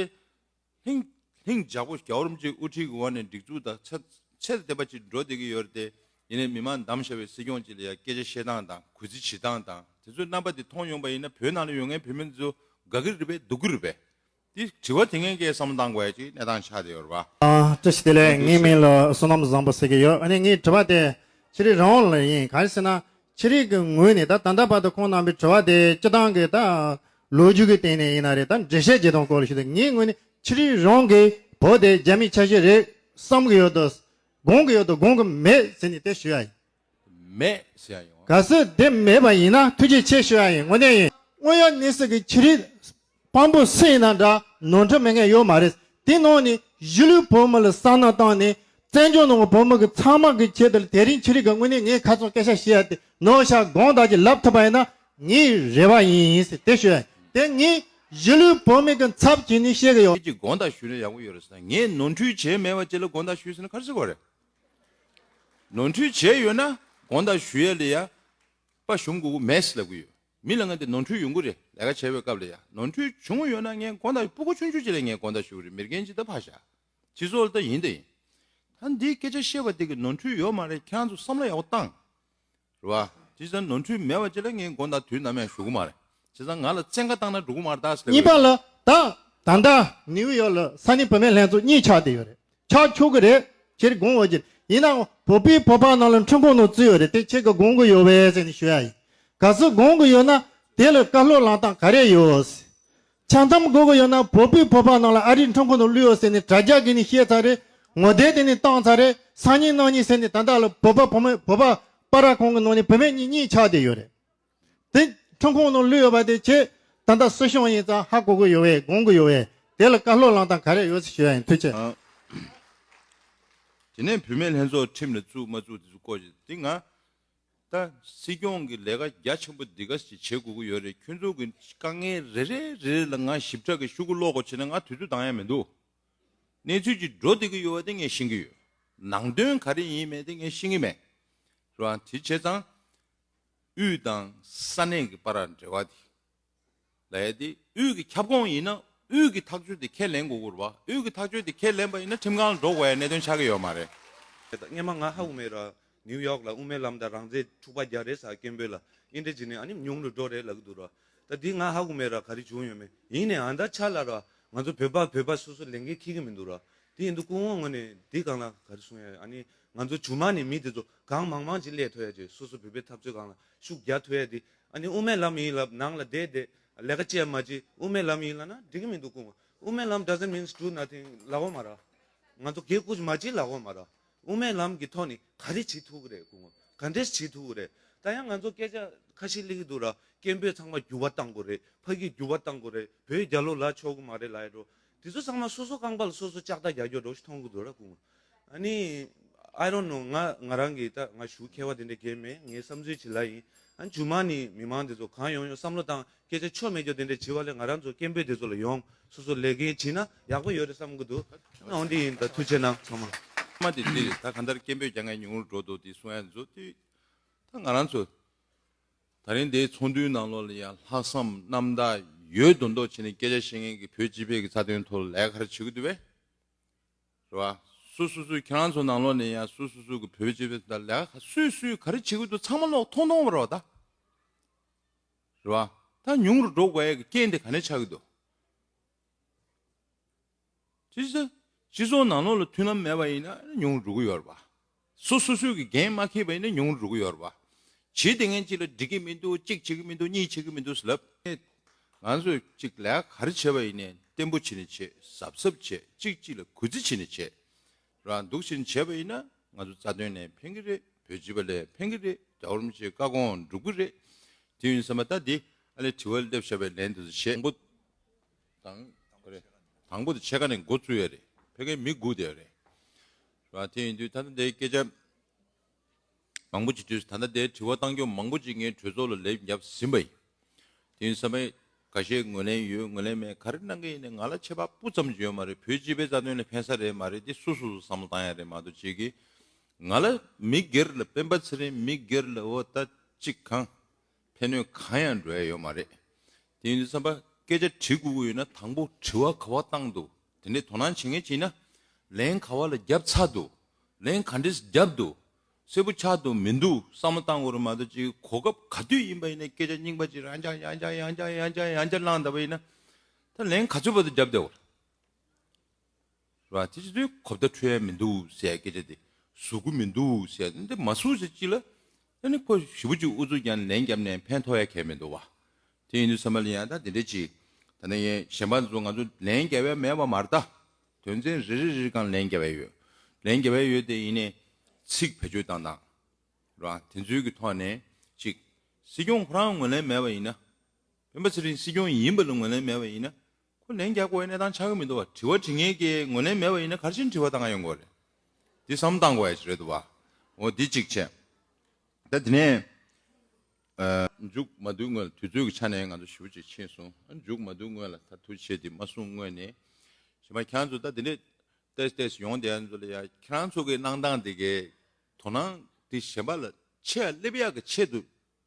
ལྷིང་ལྷིང་འཇགས་པོ་རྒྱལ་བ་རིན་པོ་ཆེའི་དབུ་ཁྲིད་ཀྱི་འོག་ནས་སྒྲིག་འཛུགས་དང་ཚད་ཚད་ལྡན་པ་ཅིག་འགྲོ་བསྡད་ཀྱི་ཡོད་རེད་དེ། ཡིན་ནའི་མི་མང་བདམས་བཞག་པའི་སྲིད་སྐྱོང་ཅིག་ལ་ཡ་སྐད་ཆ་བཤད་སྟངས་དང་གུས་བརྩི་བྱེད་སྟངས་དང་དེ་ཚོའི་རྣམ་པ་དེ་མཐོང་ཡོང་པ་ཡིན་ན་བོད་ནང་ལ་ཡོད་མཁན་བོད་མི་ཚོ་དགའ་གི་རེད་པས། སྡུག་གི་རེད་པས། དེ་དྲི་བ་དེ་ངན་གྱིས་བསམ་བློ་བཏང་དགོས་ཡ་ཅིག་གནས་སྟངས་ཆགས་བསྡད་ཡོད་རེད་པ། ཨ། བཀྲ་ཤིས་བདེ་ལེགས། ངའི་མིང་ལ་བསོད་ནམས་བཟང་པོ་ཟེར་གྱི་ཡོད། ཨ་ནི་ངའི་དྲི་བ་དེ་ཆོས་རིག་རང་དབང་ལ་ཡིན། གང་ཡིན་ཟེར་ན་ཆོས་རིག་གི་ངོས་ནས་ད་ད་ལྟ་བར་དུ་ཁོང་རྣམ་པའི་དྲི་བ་དེ་སྤྱི་བཏང་གི་ད་ལོ་རྒྱུས་ཀྱི་སྟེང་ནས་ཡིན་ན་རེད། ད་འགྲེལ་བཤད་བྱེད་སྟངས་སྐོར་ལ་ཞུ་དུས་ངའི་ངོས་ནས་ཆོས་རིག་རང་གིས་བོད་དེ་རྒྱ་མིའི་ཆ་ཤས་རེད་བསམ་གྱི་ཡོད་དོ། དགོངས་ཀྱི་ཡོད་དོ། དགོངས་ཀྱི་མེད་ཟེར་ནས་དེ་ཞུ་ཡ་ཡིན། མེད་ཟེར་ཡ་ཡོང་། གལ་སྲིད་དེ་མེད་པ་ཡིན་ན་ཐུགས་རྗེ་ཆེ་ཞུ་ཡ་ཡིན། དངོས་གནས་ཡིན། དངོས་ཡོད་གནས་ཚུལ་གྱི་ཆོས་རིག་དཔང་པོ་སུ་ཡིན་ན་འདྲ་ནོར་འཁྲུལ་མེད་མཁན་ཡོད་མ་རེད། དེ་ནང་ནས་གཞིས་ལུས་བོད་མི་ལ་བསམ་བློ་བཏང་ནས་བཙན་བྱོལ་ནང་གི་བོད་མི་གི་ཚང་མ་གི་ཆེད་དུ་དེ་རིང་ཆོས་རིག་གི་དངོས་གནས་ངས་ཁ་ཚོན་སྐད་ཆ་བཤད་ཡ་དེ་ནོར་ཤག་དགོངས་དག་ཅིག་ལབ་ཐུབ་པ་ཡིན་ན་ངའི་རེ་བ་ཡིན་ཟེར་དེ་ཞུ་ཡ་ཡིན། དེ་ངས་གཞིས་ལུས་བོད་མི་གི་ཚབ་བྱས་ནས་བཤད་གི་ཡོད། ཁྱེད་ཀྱིས་དགོངས་དག་ཞུས་ན་ཡག་པོ་ཡོད་རེད་ཟེར་ན། ངས་ནོར་འཁྲུལ་བྱས་མེད་པ་ཅིག་ལ་དགོངས་དག་ཞུས་ཟེར་ན་ག་རེ་ཟེར་དགོས་རེད། ནོར་འཁྲུལ་བྱས་ཡོད་ན་དགོངས་དག་ཞུ་ཡ་ལ་ཡ་དཔའ་ཞུམ་དགོས་ཀྱི་མེད་ཟེར་ལབ་ཀྱི་ཡོད། མི་ལ་ང་དེ་ནོར་འཁྲུལ་ཡོང་གི་རེད། ལས་ཀ་བྱེད་པའི་སྐབས་ལ་ཡ་ནོར་འཁྲུལ་བྱུང་ཡོད་ན་ངས་དགོངས་དག་སྤུ་གུ་ཆུང་ཆུང་ཅིག་ལ་ངས་དགོངས་དག་ཞུ་གི་རེད། མི་རྒན་ཅིག་ད་ཕར་བཞག་སྤྱི་ཚོགས་ལ་ད་ཡིན་ད་ཡིན། ད་འདིའི་སྐད་ཆ་བཤད་པ་དེ་གི་ནོར་འཁྲུལ་ཡོད་མ་རེད། ཁྱེད་རང་ཚོ་བསམ་བློ་ཡག་པོ་བཏང་། རེད་བ། དེ་ཙང་ནོར་འཁྲུལ་མེད་པ་ཅིག་ལ་ངས་དགོངས་དག་དུས་ནམ་ཡང་ཞུ་གི་མ་རེད། བྱས་ཙང་ང་ལ་བཙན་བཀའ་བཏང་ན་འགྲོ་གི་མ་རེད་ད་ཟེར། གཉིས་པ་ལ་ད་ད་ལྟ་ནིའུ་ཡོག་ལ་ས་གནས་བུད་མེད་ལྷན་ཚོགས་གཉིས་ཆགས་བསྡད་ཡོད་རེད། ཆགས་ཆོག་གི་རེད། ཁྱེད་དགོངས་འོས་ཀྱི་ཡིན་ནའང་བོད་པའི་བོད་པ་ནང་ལ་འཁྲུངས་ཁུངས་ནང་བརྩི་ཡོད་རེད། དེ་ཁྱེད་ཀྱི་དགོངས་ཀྱི་ཡོད་པས་ཟེར་ནས་ཞུ་ཡ་ཡིན། གལ་སྲིད་དགོངས་ཀྱི་ཡོད་ན་དེ་ལ་བཀའ་སློབ་གནང་སྟངས་ག་རེ་ཡོད། ཆ་མཚམས་དགོས་ཀྱི་ཡོད་ན་བོད་པའི་བོད་པ་ནང་ལ་ཨ་རིའི་འཁྲུངས་ཁུངས་ནང་བླུགས་ཡོད་ཟེར་ནས་དྲ་རྒྱ་གི་ནས་བཤད་ཚར་རེད། ངོ་དེབ་དེ་ནས་བཏང་ཚར་རེད། སང་ཉིན་གནངས་ཉིན་ཟེར་ནས་ད་ལྟ་ལ་བོད་པ་བུད་མེད་བོད་པ་སྤ་ར་ཁང་གི་ནང་ནས་བུད་མེད་གཉིས་གཉིས་ཆགས་བསྡད་ཡོད་རེད། དེ་འཁྲུངས་ཁུངས་ནང་བླུགས་ཡོད་པ་དེ་ཁྱེད་ད་ལྟ་སྲིད་སྐྱོང་ཡིན་ཙང་ཧ་གོ་གི་ཡོད་པས། དགོངས་ཀྱི་ཡོད་པས། དེ་ལ་བཀའ་སློབ་གནང་སྟངས་ག་རེ་ཡོད་ཟེར་ཞུ་ཡ་ཡིན། ཐུགས་རྗེ་ཆེ། ཨ། དེ་ནས་བུད་མེད་ལྷན་ཚོགས་ཁྲིམས་ལ་བཙུགས་མ་བཙུགས་དེ་ཚོ་སྐོར་ཞིག་འདི་ང་ད་སྲིད་སྐྱོང་གི་ལས་ཀ་རྒྱ་ཆེན་པོ་འདི་ག་ཞིག་བྱེད་དགོས་ཀྱི་ཡོད་རེད། ཁྱོད་ཚོ་གི་དཀའ་ངལ་རེ་རེ་རེ་རེ་ལ་ང་ཞིབ་ཕྲ་གི་ཤོག་གུ་ཀློག་དགོས་བྱས་ན་ང་དུས་ཚོད་འདང་ཡ་མི་འདུག་གནས་ཚུལ་ཅིག་འགྲོ་བསྡད་ཀྱི་ཡོད་པ་དེ་ངས་ཤེས་ཀྱི་ཡོད། ནང་དོན་ག་རེ་ཡིན་མེད་དེ་ངས་ཤེས་ཀྱི་མེད། རེད་བ། དེ་བྱས་ཙང་དབུས་དང་ས་གནས་ཀྱི་བར་འབྲེལ་བ་དེ་ལབ་ཡ་དེ་དབུས་ཀྱི་ཁྱབ་ཁོངས་ཡིན་ན་དབུས་ཀྱི་ཐག་གཅོད་དེ་ཁས་ལེན་དགོས་ཀྱི་རེད་བ། དབུས་ཀྱི་ཐག་གཅོད་དེ་ཁས་ལེན་པ་ཡིན་ན་ཁྲིམས་ཁང་ལ་འགྲོ་དགོས་ཡ་གནད་དོན་ཆགས་ཀྱི་ཡོད་མ་རེད། སྔས་མ་ང་ཧ་གོ་མེད་ར། ནིའུ་ཡོག་ལ་དབུ་མའི་ལམ་དང་རང་བཙན་འཁྲུག་པ་རྒྱག་རེས་ཟེར་སྐད་འབོད་ལ་ཨིན་འདྲ་བྱས་ནས་ཨ་ནི་ཉུང་རུ་འགྲོ་རེད་ལབ་ཀྱི་འདུག་ར། ད་འདི་ང་ཧ་གོ་མེད་ར། ག་རེ་བྱུང་ཡོད་མེད། ཡིན་ནའི་ཨ་ད་ཆ་ལ་ར་ང་ཚོ་བོད་པ་བོད་པ་སོ་སོ་ལས་འགན་འཁྱེར་གྱི་མི་འདུག་ར། དེ་ཡིན་དུས་སྐུ་ངོ་ངོས་ནས་འདི་སྒང་ལ་ག་རེ་གསུང་ཡ། ཨ་ནི་ང་ཚོ་མཇུག་མ་ནས་མི་དེ་ཚོ་གང་མང་མང་ཅིག་སླེབས་ཐུབ་ཡ་ཅིག་སོ་སོ་བོད་པའི་འཐབ་རྩོད་སྒང་ལ་ཤུགས་རྒྱག་ཐུབ་ཡ་དེ། ཨ་ནི་དབུ་མའི་ལམ་ཡིན་ལབ་ནང་ལ་བསྡད་བསྡད་ལས་ཀ་བྱེད་ཡ་མ་བྱེད། དབུ་མའི་ལམ་ཡིན་ལབ་ན་འགྲིག་གི་མི་འདུག་སྐུ་ངོ། དབུ་མའི་ལམ་doesn't means do nothing ལབ་ཡོད་མ་ར། ང་ཚོ་གད་སྐུ་མ་བྱེད་ལབ་ཡོད་མ་ར། དབུ་མའི་ལམ་གྱི་ཐོག་ནས་ག་རེ་བྱེད་ཐུབ་ཀྱི་རེད་སྐུ་ངོ། ག་འདྲས་བྱེད་ཐུབ་ཀྱི་རེད། ད་ཡང་ང་ཚོ་སྐད་ཆ་ཁ་ཤས་སླེབས་ཀྱི་འདུག་ར། སྐད་འབོད་ཚང་མ་འགྱུར་བ་གཏང་དགོས་རེད། ཕ་གིར་འགྱུར་བ་གཏང་དགོས་རེད། བོད་རྒྱལ་ལོ་ལ་ཆོག་གི་མ་རེད་ལབ་ཡ་འགྲོ། དེ་ཚོ་ཚང་མ་སོ་སོ་རྐང་པ་ལ་སོ་སོ་ལྕགས་ཐག་རྒྱག་རྒྱུ་འདྲ་ཞིག་མཐོང་གི་འདུག་ར་སྐུ་ངོ། ཨ་ནི། I don't know. ང་ང་རང་གིས་ད་ང་ཞུ་མཁས་པ་དེ་འདྲ་གང་ཡང་མེད། ངའི་བསམ་ཚུལ་ཅིག་ལབ་ཡིན། ཨ་ནི་མཇུག་མ་ནི་མི་མང་དེ་ཚོ་གང་ཡོང་ཡོང་བསམ་བློ་བཏང་། སྐད་ཆ་ཆོ་མེད་རྒྱུ་དེ་འདྲ་བྱེད་པ་ལས་ང་རང་ཚོ་སྐད་འབོད་དེ་ཚོ་ལ་ཡོང་། སོ་སོ་ལས་འགན་བྱེད་ན་ཡག་པོ་ཡོད་རེད་བསམ་གི་འདུག། ཨ་འོན་ཏེ་ཡིན། ད་ཐུགས་རྗེ་གནང་ཚང་མ། མ་དེ་དེ་རེད། ད་གང་ལྟར་སྐད་འབོད་རྒྱག་མཁན་ཉུང་རུ་འགྲོ་འདུག་དེ་གསུང་ཡ་ཚོ་དེ། ད་ང་རང་ཚོ། ད་རིང་འདིའི་ཚོགས་འདུའི་ནང་ལོགས་ལ་ཡང་ལྷག་བསམ་རྣམ་དག་ཡོད་མདོག་མདོག་བྱས་ནས་སྐད་ཆ་བཤད་མཁན་གྱི་བོད་སྤྱི་པའི་གི་རྩ་དོན་ཐོག་ལ་ལས་ཀ་ག་རེ་བྱེད་ཀྱི་འདུག་པས། རེད་བ། སུ་སུ་སུ་ཁྱེད་རང་ཚོ་ནང་ལོགས་ནས་ཡང་སུ་སུ་སུ་གི་བོད་སྤྱི་པའི་ད་ལས་ཀ་སུས་སུས་ག་རེ་བྱེད་ཀྱི་འདུག་ཚང་མ་ལོག་མཐོང་མཐོང་བ་རེད་བ་ད། རེད་བ། ད་ཉུང་རུ་འགྲོ་དགོས་ཡས་ཀྱི་རྐྱེན་དེ་ག་ནས་ཆགས་ཀྱི་འདུག། སྤྱི་ཚོགས། སྤྱི་ཚོགས་ནང་ལོགས་ལ་མཐུན་ལམ་མེད་པ་ཡིན་ན་ཉུང་རུ་འགྲོ་གི་ཡོད་རེད་པ། སོ་སོ་སོས་ཀྱི་འགན་མ་འཁྱེར་བ་ཡིན་ན་ཉུང་རུ་འགྲོ་གི་ཡོད་རེད་པ། བྱེད་བསྡད་མཁན་གཅིག་ལ་འགྲིག་གི་མི་འདུག། གཅིག་བྱེད་ཀྱི་མི་འདུག། གཉིས་བྱེད་ཀྱི་མི་འདུག་ཟེར་ལབ། ང་ཚོས་གཅིག་ལས་ཀ་ག་རེ་བྱས་པ་ཡིན་ནའི་བརྟན་པོ་བྱས་ནས་བྱེད། གཟབ་གཟབ་བྱེད། གཅིག་གཅིག་ལ་གུས་བརྩི་བྱས་ནས་བྱེད། རང་འདུག་བཞིན་བྱས་པ་ཡིན་ན་ང་ཚོ་རྩ་དོན་ལ་ཕན་གྱི་རེད། བོད་སྤྱི་པ་ལ་ཕན་གྱི་རེད། རྒྱལ་བ་རིན་པོ་ཆེའི་བཀའ་དགོངས་འགྲུབ་ཀྱི་རེད། དེ་ཡིན་ཙང་མ་ད་འདི་ཨ་ལས་དྲི་བ་སླེབས་བཞག་པའི་ལན་དེ་ཚོ་བྱེད། དང་པོ་དང་ག་རེ། དང་པོ་དེ་ཕྱེད་ཀ་ནས་འགོ་བཙུགས་ཡ་རེད། ཕ་གིར་མི་སྒུག་བསྡད་ཡ་རེད། ར་དེ་ཡིན་དུས་ད་ལྟ་འདིའི་སྐད་ཆ་མང་པོ་ཅིག་དུས་ད་ལྟ་འདིའི་དྲི་བ་བཏང་རྒྱུ་མང་པོ་ཅིག་ངས་གྲོས་ཚོགས་ལ་ལན་བརྒྱབ་ཟིན་པ་ཡིན། དེ་ཡིན་ཙང་མ་འགའ་ཤས་ངོས་ལེན་ཡོད་ངོས་ལེན་མེད་ག་རེ་གནང་གི་ཡིན་ནའི་ང་ལ་ཁྱད་པར་སྤུ་ཙམ་ཅིག་ཡོད་མ་རེད། བོད་སྤྱི་པའི་རྩ་དོན་ལ་ཕན་ས་རེད་མ་རེད། འདི་སུ་སུ་སུ་བསམ་བློ་བཏང་ཡ་རེད་མ་གཏོགས་ཅིག་གིས། ང་ལ་མི་སྒེར་ལ་སྤེན་པ་ཚེ་རིང་མི་སྒེར་ལ་འོ་ད་ཅིག་གང་ཕན་གནོད་གང་ཡང་འགྲོ་ཡ་ཡོད་མ་རེད། དེ་ཡིན་དུས་ཙམ་པ་སྐད་ཆ་དྲི་དགོས་ཀྱི་ཡོད་ན་དང་པོ་དྲི་བ་ག་པར་བཏང་འདུག། དེ་འདྲའི་དོ་སྣང་བྱེད་མཁན་བྱས་ན་ལན་ག་པ་ལ་བརྒྱབ་ཚར་འདུག། ལན་ག་འདྲས་བརྒྱབ་འདུག། གསལ་པོ་ཆགས་འདུག་མི་འདུག་བསམ་བློ་བཏང་དགོས་རེད་མ་གཏོགས་ཅིག་གོ་སྐབས་ག་དུས་ཡིན་པ་ཡིན་ན་སྐད་ཆ་རྙིང་པ་ཅིག་རང་ཅག་ཡང་བསྐྱར་ཡང་བསྐྱར་ཡང་བསྐྱར་ཡང་བསྐྱར་བསླངས་བསྡད་པ་ཡིན་ན་ད་ལན་ག་ཚོད་བར་དུ་བརྒྱབ་བསྡད་དགོས་རེད། ར་དེ་བྱེད་དུས་གོ་བརྡ་འཕྲོད་ཡ་མི་འདུག་ཟེར་ཡ་སྐད་ཆ་དེ་ཟུག་གི་མི་འདུག་ཟེར་ཡ་འདི་མ་ཟུག་ཟེར་ཅི་ལ། ཨ་ནི་ཁོ་ཞེ་པོ་ཅིག་ཨུ་ཚུགས་ཀྱང་ལན་བརྒྱབ་ནས་ཕན་ཐོགས་ཡ་གང་ཡང་མི་འདུག་བ། དེ་ཡིན་དུས་ཙམ་པ་ལ་ཡང་ད་དེ་འདྲ་ཅིག་ད་ནི་ངས་གཞན་པ་ཚོ་ང་ཚོ་ལན་བརྒྱབ་ཡ་མེད་པ་མ་རེད་ད། དོན་ཚན་རེ་རེ་རེ་སྒང་ལན་བརྒྱབ་ཡ་ཡོད། ལན་བརྒྱབ་ཡ་ཡོད་དེ་ཡིན་ནའི་ཚིག་བེད་སྤྱོད་བཏང་སྟངས། ར་དེ་ཚོའི་གི་ཐོག་ནས་ཅིག་སྲིད་སྐྱོང་ཁོ་རང་ངོས་ལེན་མེད་པ་ཡིན་ན། སྤེན་པ་ཚེ་རིང་སྲིད་སྐྱོང་ཡིན་པ་ལ་ངོས་ལེན་མེད་པ་ཡིན་ན། ཁོ་ལན་རྒྱག་དགོས་པའི་གནས་སྟངས་ཆགས་ཀྱི་མི་འདུག་བ། དྲི་བ་དྲི་མཁན་གྱི་ངོས་ལེན་མེད་པ་ཡིན་ན་ག་རེ་བྱས་ནས་དྲི་བ་བཏང་ག་ཡོང་དགོས་རེད། འདི་བསམ་བློ་བཏང་དགོས་ཡ་ཞིག་རེད་འདུག་བ། འོ་འདི་གཅིག་བྱས། ད་དེ་ནས། ཨ། མཇུག་མ་བསྡུ་སྔོན་ལ་དུས་ཚོད་ཀྱི་ཆ་ནས་ང་ཚོ་ཞེ་པོ་ཅིག་ཕྱིན་སོང་། ཨ། མཇུག་མ་བསྡུ་སྔོན་ལ་ད་ཐུགས་རྗེ་ཆེ་འདི་མ་གསུང་སྔོན་ནས། གཞན་པ་ཁྱེད་རང་ཚོ་ད་འདི་འདྲས་ཏེས་ཏེས་ཡོང་བསྡད་ཡ་ཚོ་ལ་ཡ་ཁྱེད་རང་ཚོ་གི་གནང་སྟངས་འདི་གའི་དོ་སྣང་འདི་གཞན་པ་ལ་ཆེ་ཡ་སླེབས་ཡག་གི་ཆེད་དུ་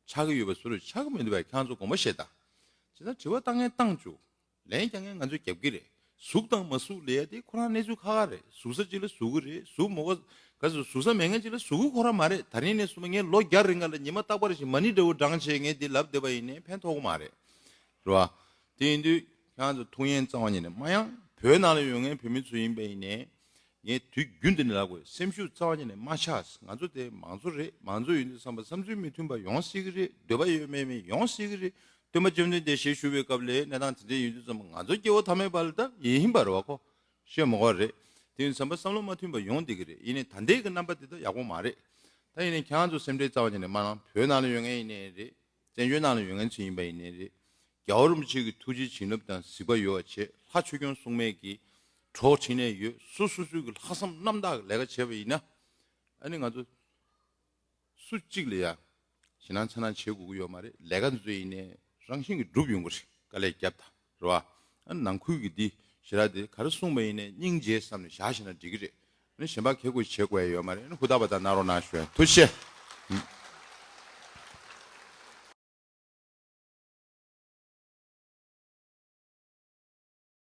ཆགས་ཀྱི་ཡོད་པ་བཟོ་འདྲ་ཆགས་ཀྱི་མི་འདུག་པས། ཁྱེད་རང་ཚོ་དགོངས་པ་བཞེས་དང་། བྱས་ཙང་དྲི་བ་བཏང་མཁན་བཏང་བཅུག། ལན་རྒྱག་མཁན་ང་ཚོས་རྒྱབ་ཀྱི་རེད། ཟུག་དང་མ་ཟུག་ལབ་ཡ་དེ་ཁོ་རང་གནས་ཚུལ་ཁག་ཁག་རེད། ཟུག་ས་གཅིག་ལ་ཟུག་གི་རེད། ཟུག་མོ་ག་ག་ཟུག་ཟུག་ས་མེད་མཁན་གཅིག་ལ་ཟུག་གི་ཁོ་རང་མ་རེད། ད་རིང་ནས་བཟུང་ངས་ལོ་བརྒྱ་རིང་ག་ལ་ཉི་མ་རྟག་པར་ཞིག་མ་ཎི་འདྲ་བོ་བགྲངས་བྱས་ངས་འདི་ལབ་བསྡད་པ་ཡིན་ནའི་ཕན་ཐོགས་གི་མ་རེད། རེད་བ། དེ་ཡིན་དུས་ཁྱེད་རང་ཚོ་ཐུགས་ཡེངས་རྩ་བ་ཉིད་ནས་མ་ཡེངས། བོད་ནང་ལ་ཡོད་མཁན་བོད་མི་ཚོ་ཡིན་པ་ཡིན་ནའི། ངས་དུས་རྒྱུན་དུ་ནས་ལབ་དགོས། སེམས་ཤུགས་རྩ་བ་ཉིད་ནས་མ་ཆག། ང་ཚོ་དེ་མང་གཙོ་རེད། མང་གཙོ་ཡིན་དུས་ཙམ་པ་བསམ་ཚུལ་མི་མཐུན་པ་ཡོང་སྲིད་ཀྱི་རེད། འདོད་པ་ཡོད་མེད་མེད་ཡོང་སྲིད་ཀྱི་རེད། སྟོན་པ་བཅོམ་ལྡན་འདས་ཞལ་བཞུགས་པའི་སྐབས་ལ་གནས་སྟངས་དེ་འདྲ་ཡིན་དུས་ཙམ་པ་ང་ཚོ་སྐྱེ་བོ་ཐ་མལ་པ་ལ་ད་ཡིན་ཡིན་པ་རེད་བ་ཁོ། ཤེས་མ་དགོས་རེད། དེ་ཡིན་ཙམ་པ་བསམ་བློ་མ་མཐུན་པ་ཡོང་བསྡད་ཀྱི་རེད། ཡིན་ནའི་ད་ལྟའི་གི་རྣམ་པ་དེ་ད་ཡག་པོ་མ་རེད། ད་ཡིན་ནའི་ཁྱེད་རང་ཚོ་སེམས་ཁྲལ་རྩ་བ་ཉིད་ནས་མ་གནང་། བོད་ནང་ལ་ཡོད་མཁན་ཡིན་ནའི་རེད། བཙན་བྱོལ་ནང་ལ་ཡོད་མཁན་ཚོ་ཡིན་པ་ཡིན་ནའི་རེད། རྒྱལ་བ་རིན་པོ་ཆེ་གི་ཐུགས་རྗེ་བྱིན་རླབས་དང་གཟིགས་པ་ཡོད་པ་བྱས། ལྷ་ཆོས་སྐྱོང་སྲུང་མས་ཀྱི་གྲོགས་འཕྲིན་ལས་ཡོད། སོ་སོ་སོའི་གི་ལྷག་བསམ་རྣམ་དག་གི་ལས་ཀ་བྱས་པ་ཡིན་ན། ཨ་ནི་ང་ཚོ་སུ་གཅིག་ལ་ཡ་ཞེད་སྣང་ཚ་སྣང་བྱེད་དགོས་ཀྱི་ཡོད་མ་རེད། ལས་ཀ་འདི་ཚོ་ཡིན་ནའི་རང་བཞིན་གྱིས་འགྲུབ་ཡོང་གི་རེད། དཀའ་ལས་བརྒྱབ་དང་རེད་བ། ཨ་ནི་ནང་ཁུལ་གྱི་འདི་ཞེ་དྲག་དེ་ག་རེ་གསུངས་པ་ཡིན་ནའི་སྙིང་རྗེ་བསམ་ནས་བཞག་ཤེས་ན་འགྲིག་གི་རེད། ཨ་ནི་གཞན་པ་ག་གེ་བྱེད་དགོས་ཡ་ཡོད་མ་རེད། ཨ་ནི་ཧུར་ཐག་པ་དང་གནང་རོགས་གནང་ཞུ། ཐུགས་རྗེ་ཆེ།